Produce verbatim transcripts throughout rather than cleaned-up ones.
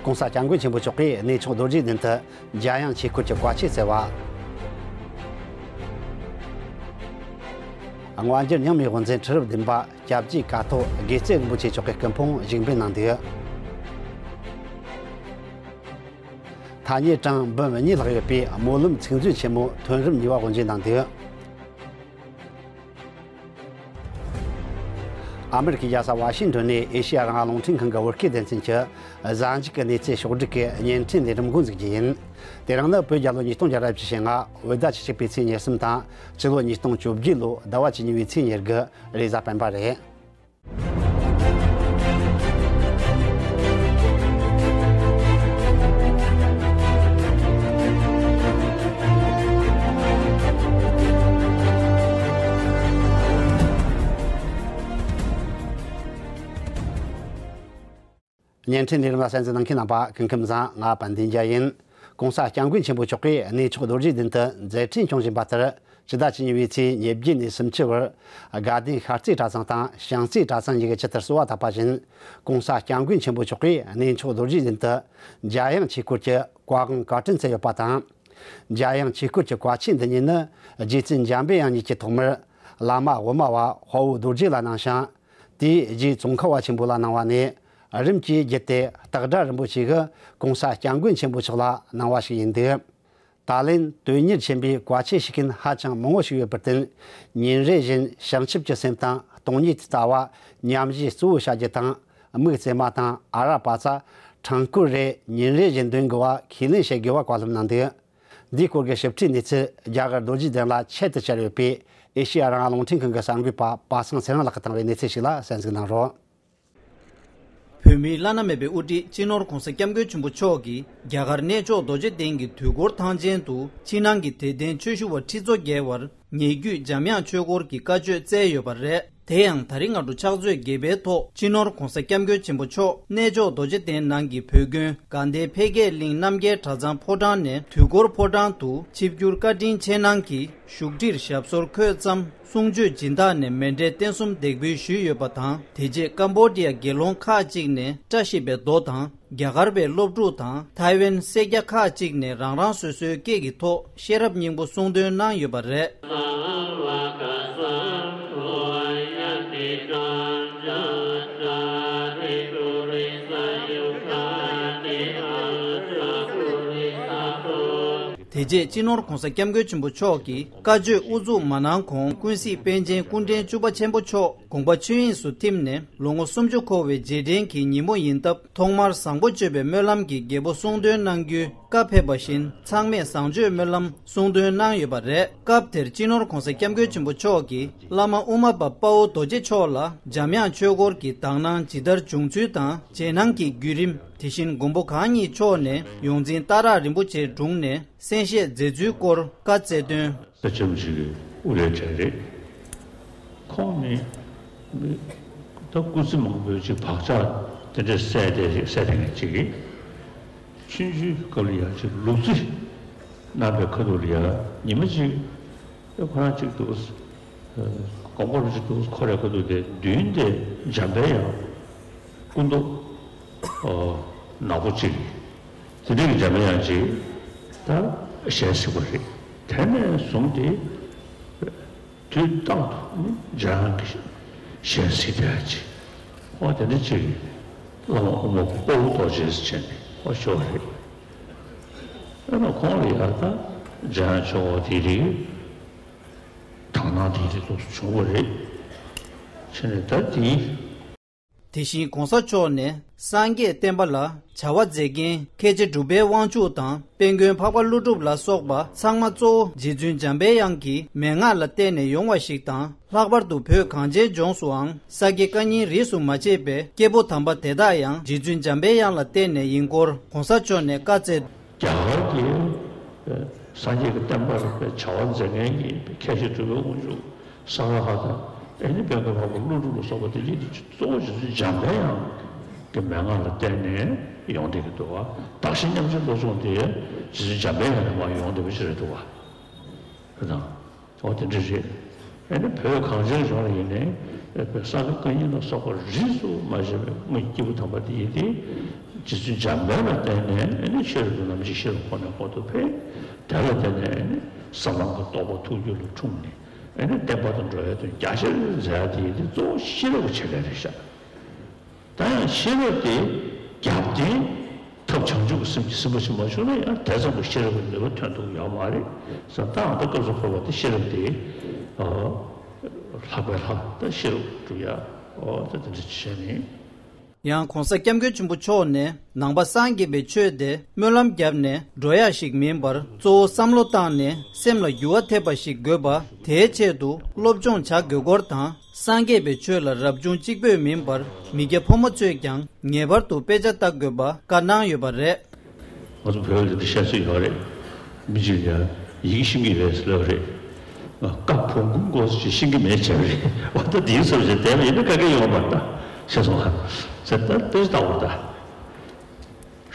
༸གོང་ས་༸སྐྱབས་མགོན་ཆེན་པོ་མཆོག་གིས་གནས་མཆོག་རྡོ་རྗེ་གདན་དུ་འཇམ་དབྱངས་ཆོས་འཁོར་གྱི་བཀའ་ཆོས་སྩལ་བ། མངའ་འགྱུར་རྙིང་མའི་དབུ་འཛིན་ཁྲི་རབས་བདུན་པ་སྐྱབས་རྗེ་ཀཿཐོག་དགེ་རྩེ་རིན་པོ་ཆེ་མཆོག་གི་སྐུ་ཕུང་བཞུགས་འབུལ་གནང་འདུག་ཐ་སྙད་གྲངས་འབུམ་གཉིས་ལྷག་ཡོད་པའི་སྨོན་ལམ་ཚིག་མཛོད་ཆེན་མོ་ཐོན་རིམ་གཉིས་པ་དབུ་འབྱེད་གནང་འདུག་ཨ་མེ་རི་ཁའི་རྒྱལ་ས་ཝ་ཤིང་ཏོན་ནས་ཨེ་ཤེ་ཡ་རང་དབང་རླུང་འཕྲིན་ཁང་གི་བོད་སྐད་སྡེ་ཚན་གྱི་གཟའ་མཇུག་གི་གནས་ཚུལ་ཕྱོགས་བསྒྲིགས་ཀྱི་བརྙན་འཕྲིན་ལས་རིམ་འགོ་འཛུགས་རྒྱུ་ཡིན། དེ་རིང་ནི་བོད་རྒྱལ་ལོ་ཉིས་སྟོང་བརྒྱ་དང་བཞི་བཅུ་ཞེ་ལྔ། བོད་ཟླ་བཅུ་གཅིག་པའི་ཚེས་ཉེར་གསུམ་དང་། སྤྱི་ལོ་ཉིས་སྟོང་བཅོ་བརྒྱད་ལོའི་ཟླ་བ་བཅུ་གཉིས་པའི་ཚེས་ཉེར་དགུ། རེས་གཟའ་སྤེན་པ་རེད། བརྙན་འཕྲིན་ལས་རིམ་ལ་གསན་གཟིགས་གནང་མཁན་རྣམ་པ་སྐུ་ཁམས་བཟང་། ང་དཔལ་ལྡན་རྒྱལ་ཡིན། ༸གོང་ས་༸སྐྱབས་མགོན་ཆེན་པོ་མཆོག་གིས་གནས་མཆོག་རྡོ་རྗེ་གདན་དུ་མཛད་འཕྲིན་སྐྱོང་བཞིན་པ་ལྟར། སྤྱི་ཟླ་བཅུ་གཉིས་པའི་ཚེས་ཉེར་བརྒྱད་ནས་སུམ་ཅུ་བར་དགའ་ལྡན་ཤར་རྩེ་གྲྭ་ཚང་དང་བྱང་རྩེ་གྲྭ་ཚང་གཉིས་ཀྱི་ཆེད་དུ་གསོལ་བ་བཏབ་པ་བཞིན། ༸གོང་ས་༸སྐྱབས་མགོན་ཆེན་པོ་མཆོག་གིས་གནས་མཆོག་རྡོ་རྗེ་གདན་དུ་འཇམ་དབྱངས་ཆོས་འཁོར་གྱི་བཀའ་དབང་བཀའ་དྲིན་སྩལ་ཡོད་པ་དང་། འཇམ་དབྱངས་ཆོས་འཁོར་གྱི་བཀའ་ཆོས་འདི་ཉིད་ནི་རྗེ་བཙུན་འཇམ་པའི་དབྱངས་ཉིད་ཀྱིས་ཐོག་མར་བླ་མ་དབུ་མ་བ་དཔའ་བོ་རྡོ་རྗེ་ལ་གནང་ཞིང་། དེའི་རྗེས་ཙོང་ཁ་པ་ཆེན་པོ་ལ་གནང་བ་ནས། རིམ་གྱིས་བརྒྱུད་དེ་སྟག་སྒྲ་རིན་པོ་ཆེ་གིས་༸གོང་ས་༸སྐྱབས་མགོན་ཆེན་པོ་མཆོག་ལ་གནང་བ་ཞིག་ཡིན་འདུག་ད་ལན་དོན་གཉེར་ཆེན་པོའི་བཀའ་ཆོས་ཞུ་མཁན་ཧ་ཅང་མང་བོ་ཞིག་ཡོད་པར་བརྟེན། ཉིན་རེ་བཞིན་བྱང་ཆུབ་ཀྱི་སེམས་དང་སྟོང་ཉིད་ཀྱི་ལྟ་བ་ཉམས་བཞེས་གཙོ་བོ་བྱ་རྒྱུ་དང་། དམིགས་བརྩེ་མ་དང་ཨ་ར་པ་ཙ་ཁྲང་སྐོར་རེ་ཉིན་རེ་བཞིན་འདོན་དགོས་པ་ཁས་ལེན་བྱེད་དགོས་པ་བཀའ་སློབ་གནང་འདུག་འདིའི་སྐོར་གྱི་ཞིབ་ཕྲའི་གནས་ཚུལ་རྒྱ་གར་རྡོ་རྗེ་གདན་ལ་ཆེད་དུ་བཅར་ཡོད་པའི་ཨེ་ཤེ་ཡ་རང་དབང་རླུང་འཕྲིན་ཁང་གི་གསར་འགོད་པ་པ་སངས་ཚེ་རིང་ལགས་ཀྱིས་བཏང་བའི་གནས་ཚུལ་ཞིག་ལ་གསན་གཟིགས་གནང་རོགས། བོད་མིའི་བླ་ན་མེད་པའི་དབུ་ཁྲིད་སྤྱི་ནོར་ྋགོང་ས་ྋསྐྱབས་མགོན་ཆེན་པོ་མཆོག་གིས་རྒྱ་གར་གནས་མཆོག་རྡོ་རྗེ་གདན་གྱི་དུས་འཁོར་ཐང་ཆེན་དུ་ཕྱི་ནང་གི་དད་ལྡན་ཆོས་ཞུ་བ་ཁྲི་ཚོ་བརྒལ་བར་ཉེ་བརྒྱུད་འཇམ་དབྱངས་ཆོས་འཁོར་གྱི་བཀའ་ཆོས་སྩལ་ཡོད་པ་རེད། དེ་ཡང་ད་རིང་སྔ་དྲོ་ཕྱག་ཚོད་བརྒྱད་པའི་ཐོག་སྤྱི་ནོར་ྋགོང་ས་ྋསྐྱབས་མགོན་ཆེན་པོ་མཆོག་གནས་མཆོག་རྡོ་རྗེ་གདན་ནང་གི་བོད་དགོན་དགའ་ལྡན་འཕེལ་རྒྱས་གླིང་རྣམ་རྒྱལ་གྲྭ་ཚང་ཕོ་བྲང་ནས་དུས་འཁོར་ཕོ་བྲང་དུ་ཆིབས་བསྒྱུར་བཀའ་དྲིན་ཆེ་གནང་གིས་བཞུགས་ཁྲིར་ཞབས་སོར་འཁོད་ཙམ། གསུང་ཆོས་སྦྱིན་བདག་ནས་མཎྜལ་རྟེན་གསུམ་འདེགས་འབུལ་ཞུས་ཡོད་པ་དང་། དེ་རྗེས་ཀམ་བོ་ཌི་ཡ་དགེ་སློང་ཁག་ཅིག་ནས་བཀྲ་ཤིས་པའི་མདོ་དང་། རྒྱ་གར་བའི་སློབ་ཕྲུག་དང་ཐའེ་ཝན་སེར་སྐྱ་ཁག་ཅིག་ནས་རང་རང་སོ་སོའི་སྐད་ཀྱི་ཐོག་ཤེས་རབ་སྙིང་པོ་གསུང་འདོན་གནང་ཡོད་པ་རེད། དེ་རྗེས་སྤྱི་ནོར་ྋགོང་ས་ྋསྐྱབས་མགོན་ཆེན་པོ་མཆོག་གིས་བཀའ་ཆོས་དབུ་འཛུགས་མ་གནང་གོང་། ཀུན་གཟིགས་པཎ་ཆེན་སྐུ་ཕྲེང་བཅུ་པ་ཆེན་པོ་མཆོག་དགོངས་པ་ཆོས་དབྱིངས་སུ་ཐིམ་ནས་ལོ་ངོ་སུམ་ཅུ་འཁོར་བའི་རྗེས་དྲན་གྱི་ཉིན་མོ་ཡིན་སྟབས། ཐོག་མར་བཟང་པོ་སྤྱོད་པའི་སྨོན་ལམ་གྱི་རྒྱལ་པོ་གསུང་འདོན་གནང་རྒྱུའི་བཀའ་ཕེབས་པ་བཞིན། ཚང་མས་བཟང་སྤྱོད་སྨོན་ལམ་གསུང་འདོན་གནང་ཡོད་པ་རེད། སྐབས་དེར་སྤྱི་ནོར་ྋགོང་ས་ྋསྐྱབས་མགོན་ཆེན་པོ་མཆོག་གིས་བླ་མ་དབུ་མ་པ་དཔའ་བོ་རྡོ་རྗེ་མཆོག་ལ་འཇམ་དབྱངས་ཆོས་འཁོར་གྱི་དག་སྣང་ཇི་ལྟར་བྱུང་ཚུལ་དང་། རྗེས་གནང་གི་བརྒྱུད་རིམ། དེ་བཞིན་མགོན་པོ་གང་ཉིད་མཆོག་ནས་ཡོངས་འཛིན་ཏཱ་ར་རིན་པོ་ཆེའི་དྲུང་ནས་གསན་བཞེས་མཛད་ཚུལ་སྐོར་བཀའ་སྩལ་དོན། ས་ཆེན་པོ་ཞིག་གི་དབུ་ལས་གྲས་རེད། ཁོང་ནི་ད་སྐུ་ཚེ་མང་པོའི་ཅིག་བག་ཆགས་དེ་འདྲ་སད་དེ་རེད། སད་དེ་ངས་ཅིག་གིས་ཆུང་ཆུང་སྐབས་ལ་ཡང་ཅིག་ལུག་རྫི་གནང་བའི་ཁ་ཐུག་ལ་ཡང་ཉི་མ་ཅིག་ཁོ་རང་ཅིག་འདུག་གོམ་པ་རུ་ཅིག་འདུག་ཁོ་རའི་ཁ་ཐུག་དེ་མདུན་དེ་འཇམ་པའི་དབྱངས་སྐུ་མདོག་ནག་པོ་ཅིག་དེ་འདྲ་གི་འཇམ་པའི་དབྱངས་ཅིག་ད་ཞལ་གཟིགས་པ་རེད། དེ་ནས་བཟུང་སྟེ་དུས་རྟག་ཏུ་ནི་འཇམ་དབྱངས་ཀྱི་ཞལ་གཟིགས་བསྡད་ཅིག་ཨོ་དེ་འདྲ་ཅིག་བླ་མ་དབུ་མ་དཔའ་བོ་རྡོ་རྗེ་ཟེར་བྱས་ནས་ཨོ་ཞོག་རེད། ཨ་ནི་ཁོང་ལ་ཡང་ད་འཇམ་དབྱངས་མཆོག་དེ་རིགས་དག་སྣང་དེ་རིགས་ཚོ་བྱུང་བ་རེད། བྱས་ནས་ད་དེ། དེ་བཞིན་གོང་ས་མཆོག་ནས་སངས་རྒྱས་བསྟན་པ་ལ་བྱ་བ་མཛད་མཁན་མཁན་ཆེན་གྲུབ་པའི་དབང་ཕྱུག་དང་དཔལ་མགོན་འཕགས་པ་ཀླུ་སྒྲུབ་ལ་སོགས་པ་ཚང་མ་གཙོ་བོ་རྗེ་བཙུན་འཇམ་པའི་དབྱངས་ཀྱི་མན་ངག་ལ་བརྟེན་ནས་ཡོང་བ་ཞིག་དང་། ལྷག་པར་དུ་བོད་གངས་ཅན་ལྗོངས་སུའང་ས་དགེ་བཀའ་རྙིང་རིས་སུ་མ་ཆད་པའི་སྐྱེས་བུ་དམ་པ་དེ་དག་ཡང་རྗེ་བཙུན་འཇམ་པའི་དབྱངས་ལ་བརྟེན་ནས་ཡིན་སྐོར་གོང་ས་མཆོག་ནས་བཀའ་སྩལ། རྒྱ་གར་གྱི་སངས་རྒྱས་ཀྱི་བསྟན་པ་ལ་བྱ་བ་མཛད་མཁན་གྱི་མཁན་ཆེན་གྲུབ་པའི་དབང་ཕྱུག་ས་ག་ཧ་དང་། ཨེ་ནི་དཔལ་མགོན་འཕགས་པ་ཀླུ་སྒྲུབ་ལ་སོགས་པ་དེ་གཉིས་དེ་གཙོ་བོ་རྗེ་བཙུན་འཇམ་པའི་དབྱངས་ཀྱི་མན་ངག་ལ་བརྟེན་ནས་ཡོང་བསྡད་ཀྱི་འདུག་བ། གདགས་གཞི་མཉམ་བརྗེའི་མདོ་མཚུངས་དེ་རྗེ་བཙུན་འཇམ་པའི་དབྱངས་ནས་མར་ཡོང་བསྡད་པ་ཞིག་རེད་འདུག་བ། རེད་དང་། འོ་དེ་འདྲ་རེད། ཨེ་ནི་བོད་གངས་ཅན་ལྗོངས་ལ་ཡིན་ནའི་ས་དགེ་བཀའ་རྙིང་ལ་སོགས་པ་རིས་སུ་མ་ཆད་པའི་དངོས་སྐྱེས་བུ་དམ་པ་དེ་ཡིན་ཏེ། རྗེ་བཙུན་འཇམ་དཔལ་ལ་བརྟེན་ནས་ཨེ་ནི་ཤེས་རབ་ཀྱི་རྣམ་ཤེས་ཤེས་རབ་ཁོ་ནས་ཁོ་ཐུག་ཕེབས། དེ་ལ་བརྟེན་ནས་ཨེ་ནི་ས་ལམ་གྱི་རྟོགས་པ་ཐུགས་རྒྱུད་ལ་འཁྲུངས་ནས་ཨེ་ནི་བསྟན་པ་དང་འགྲོ་བའི་དོན་རྒྱ་ཆེར་མཛད་ཡ་དེ་ཡིན་དུས་གཙོ་བོ་ཤེས་རབ་ཀྱི་ཆེད་ལས་རེད་ཤག་ད་ཡང་ཤེས་རབ་དེ་རྒྱབ་རྟེན་ཐབས་བྱང་ཆུབ་ཀྱི་སེམས་ཀྱིས་ཟིན་པ་ཞིག་མ་བྱུང་ན་ཡང་དེ་ཙམ་གྱི་ཤེས་རབ་ཀྱི་ནུས་པ་ཐོན་ཐུབ་ཡོད་མ་རེད་ཟེར། ད་ཨ་ད་སྐབས་སུ་བབ་པ་དེ་ཤེས་རབ་དེ་ལྷག་པའི་ལྷ་ད་ཤེས་རབ་སྒྲུབ་ཡ་ཨོ་ད་དེ་འདྲ་བྱས་ནས། ཡང་གོང་ས་སྐྱབས་མགོན་ཆེན་པོ་མཆོག་ནས་ནང་པ་སངས་རྒྱས་པའི་ཆོས་དེ་སྨོན་ལམ་བརྒྱབ་ནས་འགྲོ་ཡག་ཞིག་མིན་པར་གཙོ་བོ་བསམ་བློ་བཏང་ནས་སེམས་ལ་འགྱུར་བ་ཐེབས་པ་ཞིག་དགོས་པ། དེའི་ཆེད་དུ་སློབ་སྦྱོང་བྱ་དགོས་སྐོར་དང་། སངས་རྒྱས་པའི་ཆོས་ལ་རབ་བྱུང་གཅིག་པོས་མིན་པར་མི་སྐྱ་ཕོ་མོ་ཚོས་ཀྱང་ངེས་པར་དུ་དཔེ་ཆ་ལྟ་དགོས་པ་བཀའ་གནང་ཡོད་པ་རེད། ང་ཚོ་བོད་ལ་འདི་བཤད་སྲོལ་ཡོད་རེད། མི་གཅིག་ཡ་ཡི་གེ་ཤེས་ཀྱི་ཡོད་ཟེར་ལབ་རེད། ཀ་བོང་ཀུ་མགོ་ཟེར་ཅིག་ཤེས་ཀྱི་མེད་བྱས་པ་རེད། འོ་ད་འདིའི་ཚབ་བྱས་བསྡད་པ་ཡིན་ན་དཀའ་གི་ཡོང་བ་ད་ཤེས་སོང་ཨ། ཟེར་ད་དཔེ་ལྟ་བར་ད།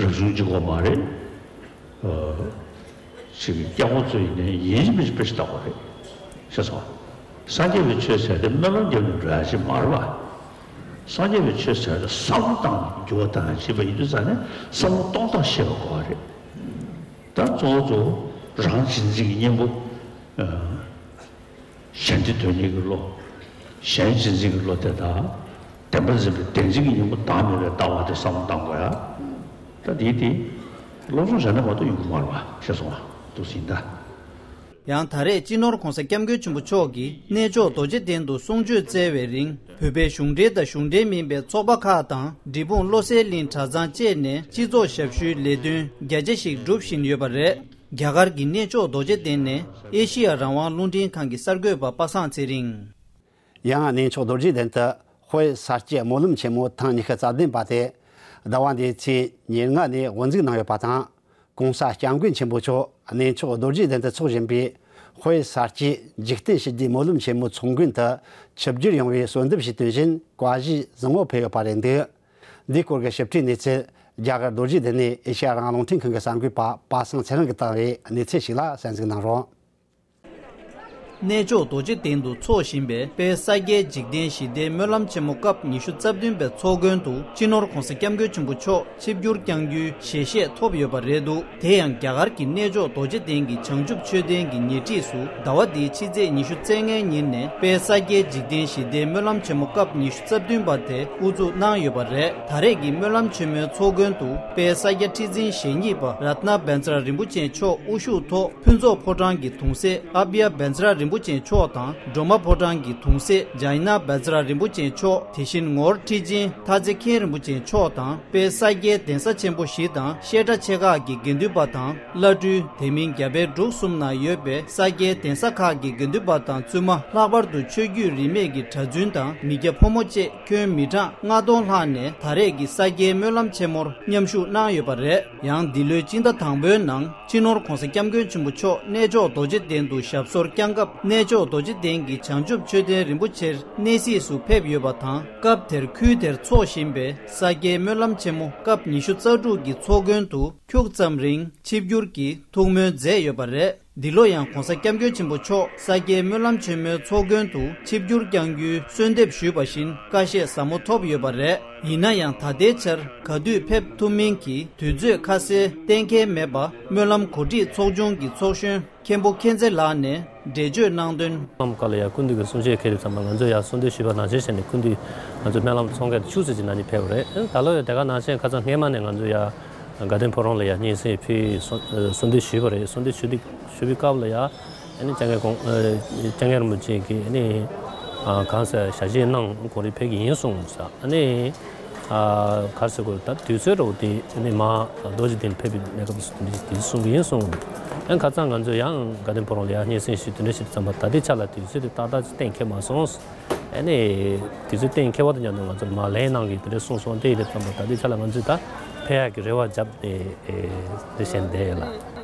རབ་བྱུང་གཅིག་པོ་མ་རེད། ཨ། ཅིག་སྐྱབས་མགོན་ཚོ་ཡིན་ནའི་ཡིན་གཅིག་མིན་གཅིག་དཔེ་ཞིག་ལྟ་བ་རེད། ཤེས་སོང་ཨ། སངས་རྒྱས་པའི་ཆོས་ཟེར་དེ་སྨོན་ལམ་བརྒྱབ་ནས་འགྲོ་ཡ་ཅིག་མ་རེད་པ། སངས་རྒྱས་པའི་ཆོས་ཟེར་དེ་བསམ་བློ་བཏང་ནས་འགྱུར་བ་བཏང་ཡ་ཅིག་པ་ཡིན་དུས་ཙང་ནས་བསམ་བློ་གཏོང་སྟངས་ཤེས་པ་དགོས་པ་རེད། ད་གཙོ་བོ་གཙོ་བོ་རང་གཅེས་འཛིན་གྱི་གཉེན་པོ། ཨ། གཞན་བདེ་དོན་གཉེར་གྱི་བློ། གཞན་གཅེས་འཛིན་གྱི་བློ་དེ་དང་། བདེན་པ་འཛིན་པའི་བདེན་འཛིན་གྱི་གཉེན་པོ་བདག་མེད་པའི་ལྟ་བ་དེ་བསམ་བློ་གཏང་དགོས་ཡ། ད་དེའི་དེ་སློབ་སྦྱོང་བྱས་ན་མ་གཏོགས་ཡོང་གི་མ་རེད་པ་ཤེས་སོང་ང་། འདུག་ཟིན་ད། ཡང་ད་རེས་སྤྱི་ནོར་༸གོང་ས་༸སྐྱབས་མགོན་ཆེན་པོ་མཆོག་གིས་གནས་མཆོག་རྡོ་རྗེ་གདན་དུ་གསུང་ཆོས་སྩལ་བའི་རིང་། བོད་པའི་གཞུང་འབྲེལ་དང་གཞུང་འབྲེལ་མིན་པའི་ཚོགས་པ་ཁག་དང་། འབྲས་སྤུངས་བློ་གསལ་གླིང་གྲྭ་ཚང་བཅས་ནས་སྤྱི་ཚོགས་ཞབས་ཞུའི་ལས་དོན་རྒྱ་ཆེ་ཞིག་སྒྲུབ་བཞིན་ཡོད་པ་རེད། རྒྱ་གར་གྱི་གནས་མཆོག་རྡོ་རྗེ་གདན་ནས་ཨེ་ཤེ་ཡ་རང་དབང་རླུང་འཕྲིན་ཁང་གི་གསར་འགོད་པ་པ་སངས་ཚེ་རིང་། ཡང་གནས་མཆོག་རྡོ་རྗེ་གདན་དུ་དཔལ་ས་སྐྱའི་སྨོན་ལམ་ཆེན་མོ་ཐེངས་ཉི་ཤུ་རྩ་བདུན་པ་དེ་ཟླ་བ་འདིའི་ཚེས་ཉེར་ལྔ་ནས་དབུ་འཛུགས་གནང་ཡོད་པ་དང་། ༸གོང་ས་༸སྐྱབས་མགོན་ཆེན་པོ་མཆོག་གནས་མཆོག་རྡོ་རྗེ་གདན་དུ་འཚོགས་བཞིན་པའི་དཔལ་ས་སྐྱའི་འཇིག་རྟེན་ཞི་བདེའི་སྨོན་ལམ་ཆེན་མོའི་ཚོགས་མགོན་དུ་ཆིབས་བསྒྱུར་ཡོང་བའི་གསོལ་འདེབས་ཞུས་དོན་བཞིན་བཀའ་བཞེས་བཟང་པོ་ཕེབས་ཡོད་པ་རེད་འདུག་འདིའི་སྐོར་གྱི་ཞིབ་ཕྲའི་གནས་ཚུལ་རྒྱ་གར་རྡོ་རྗེ་གདན་ནས་ཨེ་ཤེ་ཡ་རང་དབང་རླུང་འཕྲིན་ཁང་གི་གསར་འགོད་པ་པ་སངས་ཚེ་རིང་གིས་བཏང་བའི་གནས་ཚུལ་ཞིག་ལ་གསན་གཟིགས་གནང་རོགས། གནས་མཆོག་རྡོ་རྗེ་གདན་དུ་འཚོགས་བཞིན་པའི་དཔལ་ས་སྐྱའི་འཇིག་རྟེན་ཞི་བདེའི་སྨོན་ལམ་ཆེན་མོ་སྐབས་ཉི་ཤུ་རྩ་བདུན་པའི་ཚོགས་མགོན་དུ་སྤྱི་ནོར་༸གོང་ས་༸སྐྱབས་མགོན་ཆེན་པོ་མཆོག་ཆིབས་བསྒྱུར་བསྐྱང་རྒྱུའི་ཞལ་བཞེས་ཐོབ་ཡོད་པ་རེད་འདུག་དེ་ཡང་རྒྱ་གར་གྱི་གནས་མཆོག་རྡོ་རྗེ་གདན་གྱི་བྱང་ཆུབ་མཆོད་རྟེན་གྱི་ཉེ་འཁྲིས་སུ་ཟླ་བ་འདིའི་ཕྱི་ཚེས་ཉི་ཤུ་རྩ་ལྔའི་ཉིན་ནས་དཔལ་ས་སྐྱའི་འཇིག་རྟེན་ཞི་བདེའི་སྨོན་ལམ་ཆེན་མོ་སྐབས་ཉི་ཤུ་རྩ་བདུན་པ་དེ་དབུ་འཛུགས་གནང་ཡོད་པ་རེད། ད་རེས་ཀྱི་སྨོན་ལམ་ཆེན་མོའི་ཚོགས་མགོན་དུ་དཔལ་ས་སྐྱ་ཁྲི་འཛིན་ཞེ་གཉིས་པ་རཏྣ་བཛྲ་རིན་པོ་ཆེ་མཆོག་དབུ་བཞུགས་ཐོག་ཕུན་ཚོགས་ཕོ་བྲང་གི་གདུང་སྲས་ཨ་བྷྱ་བཛྲ་རིན་པོ་ཆེ་མཆོག་དང་། སྒྲོལ་མ་ཕོ་བྲང་གི་གདུང་སྲས་ཛྙཱ་ན་བཛྲ་རིན་པོ་ཆེ་མཆོག་དེ་བཞིན་ངོར་ཁྲི་ཆེན་ཐ་ཙེ་མཁན་རིན་པོ་ཆེ་མཆོག་དང་། དཔལ་ས་སྐྱའི་གདན་ས་ཆེན་པོ་བཞི་དང་། བཤད་གྲྭ་ཆེ་ཁག་གི་དགེ་འདུན་པ་དང་། བླ་སྤྲུལ། དེ་མིན་རྒྱ་བལ་འབྲུག་གསུམ་ན་ཡོད་པའི་ས་སྐྱའི་གདན་ས་ཁག་གི་དགེ་འདུན་པ་དང་བཙུན་མ། ལྷག་པར་དུ་ཆོས་བརྒྱུད་རིས་མེད་ཀྱི་གྲྭ་བཙུན་དང་མི་སྐྱ་ཕོ་མོ་བཅས་ཁྱོན་མི་གྲངས་ལྔ་སྟོང་ལྷག་ནས་ད་རེས་ཀྱི་ས་སྐྱའི་སྨོན་ལམ་ཆེན་མོར་མཉམ་ཞུགས་གནང་ཡོད་པ་རེད། ཡང་འདི་ལོའི་སྤྱི་ཟླ་དང་པོའི་ནང་སྤྱི་ནོར་༸གོང་ས་༸སྐྱབས་མགོན་ཆེན་པོ་མཆོག་གནས་མཆོག་རྡོ་རྗེ་གདན་དུ་ཞབས་སོར་བསྐྱངས་སྐབས། གནས་མཆོག་རྡོ་རྗེ་གདན་གྱི་བྱང་ཆུབ་མཆོད་རྟེན་རིན་པོ་ཆེར་གནས་གཟིགས་སུ་ཕེབས་ཡོད་པ་དང་། སྐབས་དེར་ཁུལ་དེར་འཚོགས་བཞིན་པའི་ས་སྐྱའི་སྨོན་ལམ་ཆེན་མོ་སྐབས་ཉི་ཤུ་རྩ་དྲུག་གི་ཚོགས་མགོན་དུ་ཁྱུག་ཙམ་རིང་ཆིབས་བསྒྱུར་གྱིས་ཐུགས་སྨོན་མཛད་ཡོད་པ་རེད། འདི་ལོ་ཡང་༸གོང་ས་༸སྐྱབས་མགོན་ཆེན་པོ་མཆོག་ས་སྐྱའི་སྨོན་ལམ་ཆེན་མོའི་ཚོགས་མགོན་དུ་ཆིབས་བསྒྱུར་བསྐྱང་རྒྱུའི་གསོལ་འདེབས་ཞུས་པ་བཞིན་བཀའ་བཞེས་ཟབ་མོ་ཐོབ་ཡོད་པ་རེད། ཡིན་ན་ཡང་ད་ལྟའི་ཆར་ག་དུས་ཕེབས་ཐུབ་མིན་གྱི་དུས་ཚོད་ཁ་གསལ་གཏན་འཁེལ་མེད་པ། སྨོན་ལམ་གོ་སྒྲིག་ཚོགས་ཆུང་གི་ཚོགས་གཞོན་མཁན་པོ་མཁྱེན་བརྩེ་ལགས་ནས་འགྲེལ་བརྗོད་གནང་དོན། སྨོན་ལམ་སྐབས་ལ་ཡང་སྐུ་མདུན་གྱི་གསུང་བཤད་འཁེལ་དུས་ཙམ་པ་ང་ཚོ་ཡང་གསོལ་འདེབས་ཞུས་པ་ནང་བཞིན་བྱས་ནས་སྐུ་མདུན་ང་ཚོ་སྨོན་ལམ་ཚོགས་ཁང་དུ་ཁྱུག་ཙམ་ཅིག་ནང་ནས་ཕེབས་པ་རེད། ད་ལོ་ཡང་དེ་ག་ནང་བཞིན་ཁ་སང་སྔས་མ་ནས་ང་ཚོ་ཡང་དགའ་ལྡན་ཕོ་བྲང་ལ་ཡང་སྙན་སེང་ཕུལ། གསོལ་འདེབས་ཞུས་པ་རེད། གསོལ་འདེབས་ཞུ་དུས་ཞུ་བའི་སྐབས་ལ་ཡང་ཨ་ནི་སྐྱབས་མགོན་ཁོང་ཨ་སྐྱབས་མགོན་རིན་པོ་ཆེ་གིས་ཨ་ནི་ཨ་གང་ཟེར་ཞལ་བཞེས་གནང་དགོས་རེད། ཕེབས་ཀྱི་ཡིན་གསུངས་ས། ཨ་ནི་ཨ་ག་རེ་ཟེར་དགོས་རེད། ད་དུས་ཚོད་འདྲ་བོ་དེ་ཨ་ནི་མ་རྡོ་རྗེ་གདན་ཕེབས་པའི་གནས་སྐབས་སུ་དེ་འདྲ་དེ་གསུང་གི་ཡིན་གསུངས། ཨ་ནི་ཁ་སང་ང་ཚོ་ཡང་དགའ་ལྡན་ཕོ་བྲང་ལ་ཡང་སྙན་སེང་ཞུས་དེ་འདྲ་ཞིག་བརྩམས་པ། ད་ལྟའི་ཆ་ལ་དུས་ཚོད་དེ་ཏག་ཏག་ཅིག་གཏན་འཁེལ་མ་སོང་། ཨ་ནི་དུས་ཚོད་གཏན་འཁེལ་བ་དང་མཉམ་དུ་ང་ཚོ་མ་ལེན་གནང་གི་དེ་འདྲ་གསུངས་སོང་། དེ་ཡིན་དུས་ཙམ་པ་ད་ལྟའི་ཆ་ལ་ང་ཚོས་ད་ཕེབས་ཡག་གི་རེ་བ་བརྒྱབ་ནས་ཨེ་འདི་བཞིན་བསྡད་ཡོད་ལགས།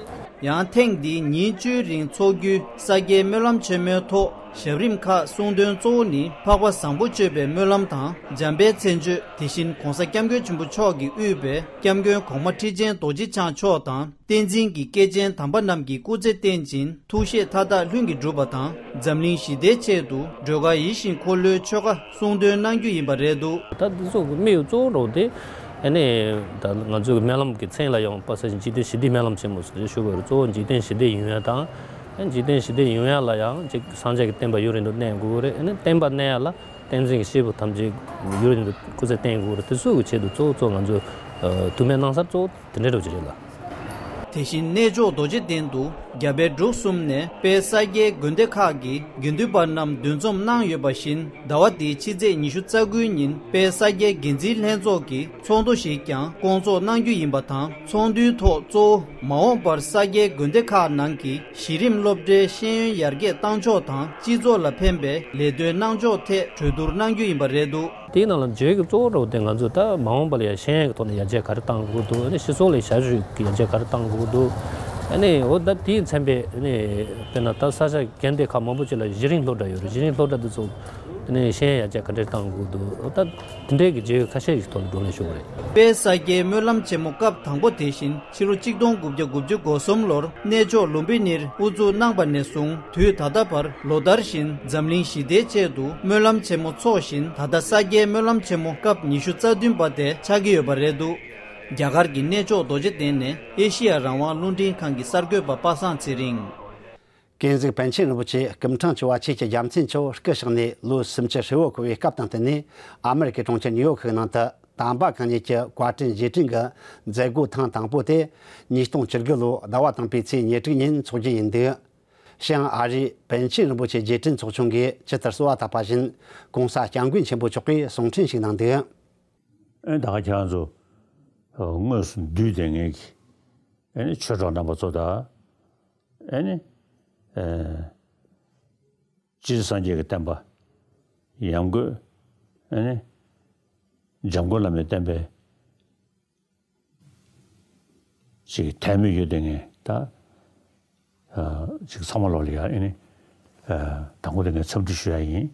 ཡང་ཐེངས་འདིའི་ཉིན་བཅུའི་རིང་འཚོགས་རྒྱུའི་ས་སྐྱའི་སྨོན་ལམ་ཆེན་མོའི་ཐོག་ཞབས་རིམ་ཁག་གསུང་འདོན་གཙོ་བོ་ནི་འཕགས་པ་བཟང་པོ་སྤྱོད་པའི་སྨོན་ལམ་དང་། འཇམ་དཔལ་མཚན་བརྗོད། དེ་བཞིན་༸གོང་ས་༸སྐྱབས་མགོན་ཆེན་པོ་མཆོག་གིས་དབུས་པའི་སྐྱབས་མགོན་གོང་མ་ཁྲི་ཆེན་རྡོ་རྗེ་འཆང་མཆོག་དང་། བསྟན་འཛིན་གྱི་སྐྱེས་ཆེན་དམ་པ་རྣམས་ཀྱིས་སྐུ་ཚེ་བརྟན་ཅིང་ཐུགས་བཞེད་མཐའ་དག་ལྷུན་གྱིས་གྲུབ་པ་དང་། འཛམ་གླིང་ཞི་བདེའི་ཆེད་དུ་སྒྲོལ་དཀར་ཡིད་བཞིན་འཁོར་ལོའི་ཆོ་ག་གསུང་འདོན་གནང་རྒྱུ་ཡིན་པ་རེད་འདུག་ད་འདི་ཚོ་གི་དམིགས་ཡུལ་གཙོ་བོ་འདྲ་བོ་དེ་ ཨ་ནི་ད་ང་ཚོའི་སྨོན་ལམ་གྱི་མཚན་ལ་ཡང་དཔག་ཚད་ཅིག་འཇིག་རྟེན་ཞི་བདེའི་སྨོན་ལམ་ཆེན་མོ་ཟེར་ཞུ་དགོས་རེད། གཙོ་བོ་འཇིག་རྟེན་ཞི་བདེ་ཡོང་ཡ་དང་། ཨ་ནི་འཇིག་རྟེན་ཞི་བདེ་ཡོང་ཡ་ལ་ཡང་ཅིག་སངས་རྒྱས་ཀྱི་བསྟན་པ་ཡུན་རིང་དུ་གནས་དགོས་རེད། ཨ་ནི་བསྟན་པ་གནས་ཡ་ལ་བསྟན་འཛིན་གྱི་སྐྱེས་བུ་ཐམས་ཅད་ཡུན་རིང་དུ་སྐུ་ཚེ་བརྟན་དགོས་རེད། དེ་ཚོའི་ཆེད་དུ་གཙོ་བོ་གཙོ་བོ་ང་ཚོས་ཐུགས་སྨོན་གནང་སར་གཙོ་བོ་དེ་འདྲའི་འགྲོ་གི་རེད་ལ། དེ་བཞིན་གནས་མཆོག་རྡོ་རྗེ་གདན་དུ་རྒྱ་བལ་འབྲུག་གསུམ་ནས་དཔལ་ས་སྐྱའི་དགོན་སྡེ་ཁག་གི་དགེ་འདུན་པ་རྣམས་འདུ་འཛོམས་གནང་ཡོད་པ་བཞིན། ཟླ་བ་འདིའི་ཕྱི་ཚེས་ཉི་ཤུ་རྩ་དགུའི་ཉིན་དཔལ་ས་སྐྱའི་འགན་འཛིན་ལྷན་ཚོགས་ཀྱི་ཚོགས་འདུ་ཞིག་ཀྱང་སྐོང་ཚོགས་གནང་རྒྱུ་ཡིན་པ་དང་། ཚོགས་འདུའི་ཐོག་གཙོ་བོ་མ་འོངས་པར་ས་སྐྱའི་དགོན་སྡེ་ཁག་ནང་གི་གཞི་རིམ་སློབ་གྲྭའི་ཤེས་ཡོན་ཡར་རྒྱས་གཏང་ཕྱོགས་དང་། སྤྱི་ཚོགས་ལ་ཕན་པའི་ལས་དོན་གནང་ཕྱོགས་ཐད་གྲོས་བསྡུར་གནང་རྒྱུ་ཡིན་པ་རེད་འདུག། དེའི་ནང་ལ་བརྗོད་ཀྱི་གཙོ་བོ་རོ་དེ་ང་ཚོས་ད་མ་འོངས་པ་ལ་ཡང་ཤེས་ཡོན་གྱི་ཐོག་ནས་ཡར་རྒྱས་ག་རེ་གཏང་དགོས་འདུག། ཨ་ནི་སྤྱི་ཚོགས་ལ་ཞབས་ཞུ་གི་ཡར་རྒྱས་ག་རེ་གཏང་དགོས་འདུག། ཨ་ནི་འོ་ད་དེའི་མཚན་པས་ཨ་ནི་དཔེར་ན་ད་ས་ཆ་གན་དེ་ཁག་མང་པོ་ཅིག་ལ་གཞི་རིམ་སློབ་གྲྭ་ཡོད་རེད། གཞི་རིམ་སློབ་གྲྭ་དེ་ཚོ་ཨ་ནི་ཤེས་ཡོན་ཡར་རྒྱས་ག་འདྲས་གཏང་དགོས་འདུག། འོ་ད་དེ་འདྲས་ཀྱི་བརྗོད་ཁ་ཤས་ཤིག་ཐོག་ནས་བགྲོ་གླེང་ཞུ་དགོས་རེད། དཔལ་ས་སྐྱའི་སྨོན་ལམ་ཆེན་མོ་སྐབས་དང་པོ་དེ་བཞིན་ཕྱི་ལོ་གཅིག་སྟོང་དགུ་བརྒྱ་དགུ་བཅུ་གོ་གསུམ་ལོར་གནས་མཆོག་ལུམ་བི་ནིར་དབུ་འཛུགས་གནང་པ་ནས་བཟུང་དུས་ད་ལྟ་བར་ལོ་ལྟར་བཞིན་འཛམ་གླིང་ཞི་བདེའི་ཆེད་དུ་སྨོན་ལམ་ཆེན་མོ་འཚོགས་བཞིན། ད་ལྟ་ས་སྐྱའི་སྨོན་ལམ་ཆེན་མོ་སྐབས་ཉི་ཤུ་རྩ་བདུན་པ་དེ་ཆགས་ཀྱི་ཡོད་པ་རེད་འདུག། རྒྱ་གར་གྱི་གནས་མཆོག་རྡོ་རྗེ་གདན་ནས་ཨེ་ཤི་ཡ་རང་དབང་རླུང་འཕྲིན་ཁང་གི་གསར་འགོད་པ་པ་སངས་ཚེ་རིང་། ཀུན་གཟིགས་པཎ་ཆེན་རིན་པོ་ཆེ་སྐུ་ཕྲེང་བཅུ་བ་ཆོས་ཀྱི་རྒྱལ་མཚན་མཆོག་སྐུ་གཤེགས་ནས་ལོ་སུམ་ཅུ་ཧྲིལ་བོ་འཁོར་བའི་སྐབས་དང་བསྟུན་ནས། ཨ་མེ་རི་ཁའི་གྲོང་ཁྱེར་ནིའུ་ཡོག་གི་ནང་དུ་དམ་པ་གང་ཉིད་ཀྱི་བཀའ་དྲིན་རྗེས་དྲན་གྱི་མཛད་སྒོ་ཐེངས་དང་པོ་དེ་ཉིས་སྟོང་བཅུ་དགུ་ལོ་ཟླ་བ་དང་པོའི་ཚེས་ཉེར་དྲུག་ཉིན་འཚོགས་རྒྱུ་ཡིན་འདུག། ཤང་ཨ་རིའི་པཎ་ཆེན་རིན་པོ་ཆེ་རྗེས་དྲན་ཚོགས་ཆུང་གིས་ཇི་ལྟར་གསོལ་བ་བཏབ་པ་བཞིན། ྋགོང་ས་ྋསྐྱབས་མགོན་ཆེན་པོ་མཆོག་གིས་གསུང་འཕྲིན་ཞིག་གནང་འདུག། ཨེ་ད་ག་ཁྱེད་རང་ཚོ་དངོས་སུ་འདུས་བསྡད་མཁན་གྱི་ཨེ་ནི་ཆོས་གྲོགས་རྣམ་པ་ཚོ་དང་། ཨེ་ནི་ཨེ་སྤྱིར་སངས་རྒྱས་ཀྱི་བསྟན་པ་ཡང་སྒོས་ཨེ་ནི་འཇམ་མགོན་བླ་མའི་བསྟན་པའི་ཅིག་དད་མོས་ཡོད་དེ་ངས་ད་ཅིག་ཚང་མ་ལོག་ལ་ཡ་ཨེ་ནི་དང་པོ་དེ་ངས་འཚམས་འདྲི་ཞུ་ཡ་ཡིན།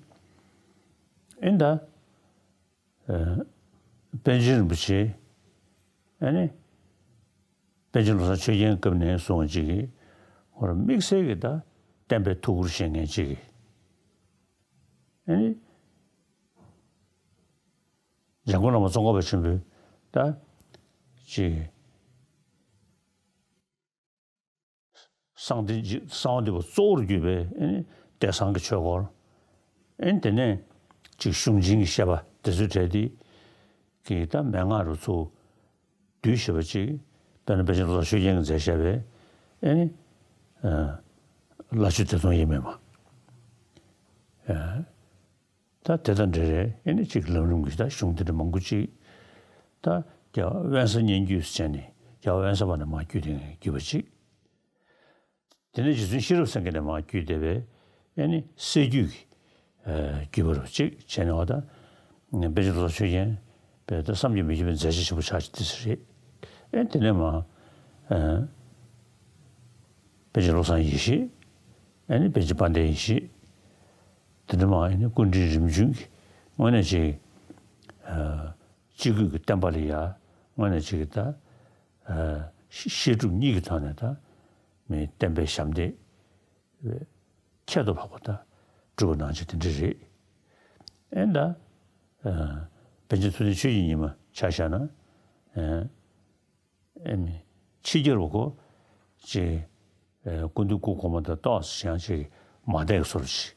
ཨེ་ད་པཎ་ཆེན་རིན་པོ་ཆེ་ཨེ་ནི། པཎ་ཆེན་བློ་བཟང་ཆོས་རྒྱན་སྐབས་ནས་བཟུང་ཅིག་གིས་ཧོར་དམིགས་བསལ་གྱི་ད་བསྟན་པའི་ཐུགས་ཁུར་བཞེས་མཁན་ཅིག་གིས་ཨ་ནི་འཇམ་མགོན་བླ་མ་ཙོང་ཁ་པ་ཆེན་པོའི་ད་ཅིག་གསང་བདེ་གསང་བ་འདུས་པ་གཙོ་བོར་གྱུར་པའི་ཨ་ནི་བདེ་གསང་གི་ཆོས་སྐོར། ཨ་ནི་དེ་ནས་ཅིག་གཞུང་ཆེན་གྱི་བཤད་པ་དེ་ཚོའི་གྲས་དེ་གི་ད་མན་ངག་རུ་ཚུར་བསྡུས་བཞག་པ་ཅིག། དཔེར་ན་པཎ་ཆེན་བློ་བཟང་ཆོས་རྒྱན་གྱིས་མཛད་བཞག་པའི་ཨེ་ནི་ལྷ་ཆོས་སྡེ་སྟོང་དབྱེར་མེད་མ། ད་དེ་དང་འབྲེལ་རེད། ཨེ་ནི་ཅིག་ལམ་རིམ་གྱི་ད་གཞུང་དེ་འདྲ་མང་པོ་ཅིག་ད་རྒྱལ་བ་དབེན་ས་སྙན་བརྒྱུད་ཟེར་བྱས་ནས་རྒྱལ་བ་དབེན་ས་པ་ནས་མར་བརྒྱུད་དེ་བརྒྱུད་པ་ཅིག། དེ་ནས་རྗེ་བཙུན་ཤེས་རབ་སེང་གེ་ནས་མར་བརྒྱུད་བསྡད་པའི་ཨེ་ནི་སྲད་བརྒྱུད་ཀྱི་ཨ་བརྒྱུད་པ་རུ་གཅིག་བྱས་ནས་འོ་ད་པཎ་ཆེན་བློ་བཟང་ཆོས་རྒྱན་པས་ད་བསམ་གྱིས་མི་ཁྱབ་པའི་མཛད་རྗེས་ཆེན་པོ་ཆགས་ཀྱི་དེ་ཚོ་རེད། ཨེ་དེ་ནས་མར་ཨ་པཎ་ཆེན་བློ་བཟང་ཡེ་ཤེས། ཨེ་ནི་པཎ་ཆེན་དཔལ་ལྡན་ཡེ་ཤེས། དེ་ནས་མར་ཨེ་ནི་སྐུ་ཕྲེང་རིམ་བྱོན་གྱི་དངོས་གནས་ཅིག་ཨ་སྤྱི་སྒོས་ཀྱི་བསྟན་པ་ལ་ཡ་དངོས་གནས་ཅིག་ད་ཨ་བཤད་སྒྲུབ་གཉིས་ཀྱི་ཐོག་ནས་ད་མི་བསྟན་པའི་ཞབས་འདེགས་ཁྱད་དུ་འཕགས་པ་ད་སྒྲུབ་པ་གནང་ཆེད་དེ་འདྲ་རེད། ཨེ་ད་ཨ་པཎ་ཆེན་ཐུབ་བསྟན་ཆོས་ཀྱི་ཉི་མ་ཆ་བཞག་ན་ཨ་ཨེ་མི་ཕྱི་རྒྱལ་བ་གོ་ཅེ་ཨེ་སྐུ་མདུན་སྐུ་གོང་མ་དང་ཏོག་ཙམ་ཅིག་མ་བསྡད་སོར་ཅིག་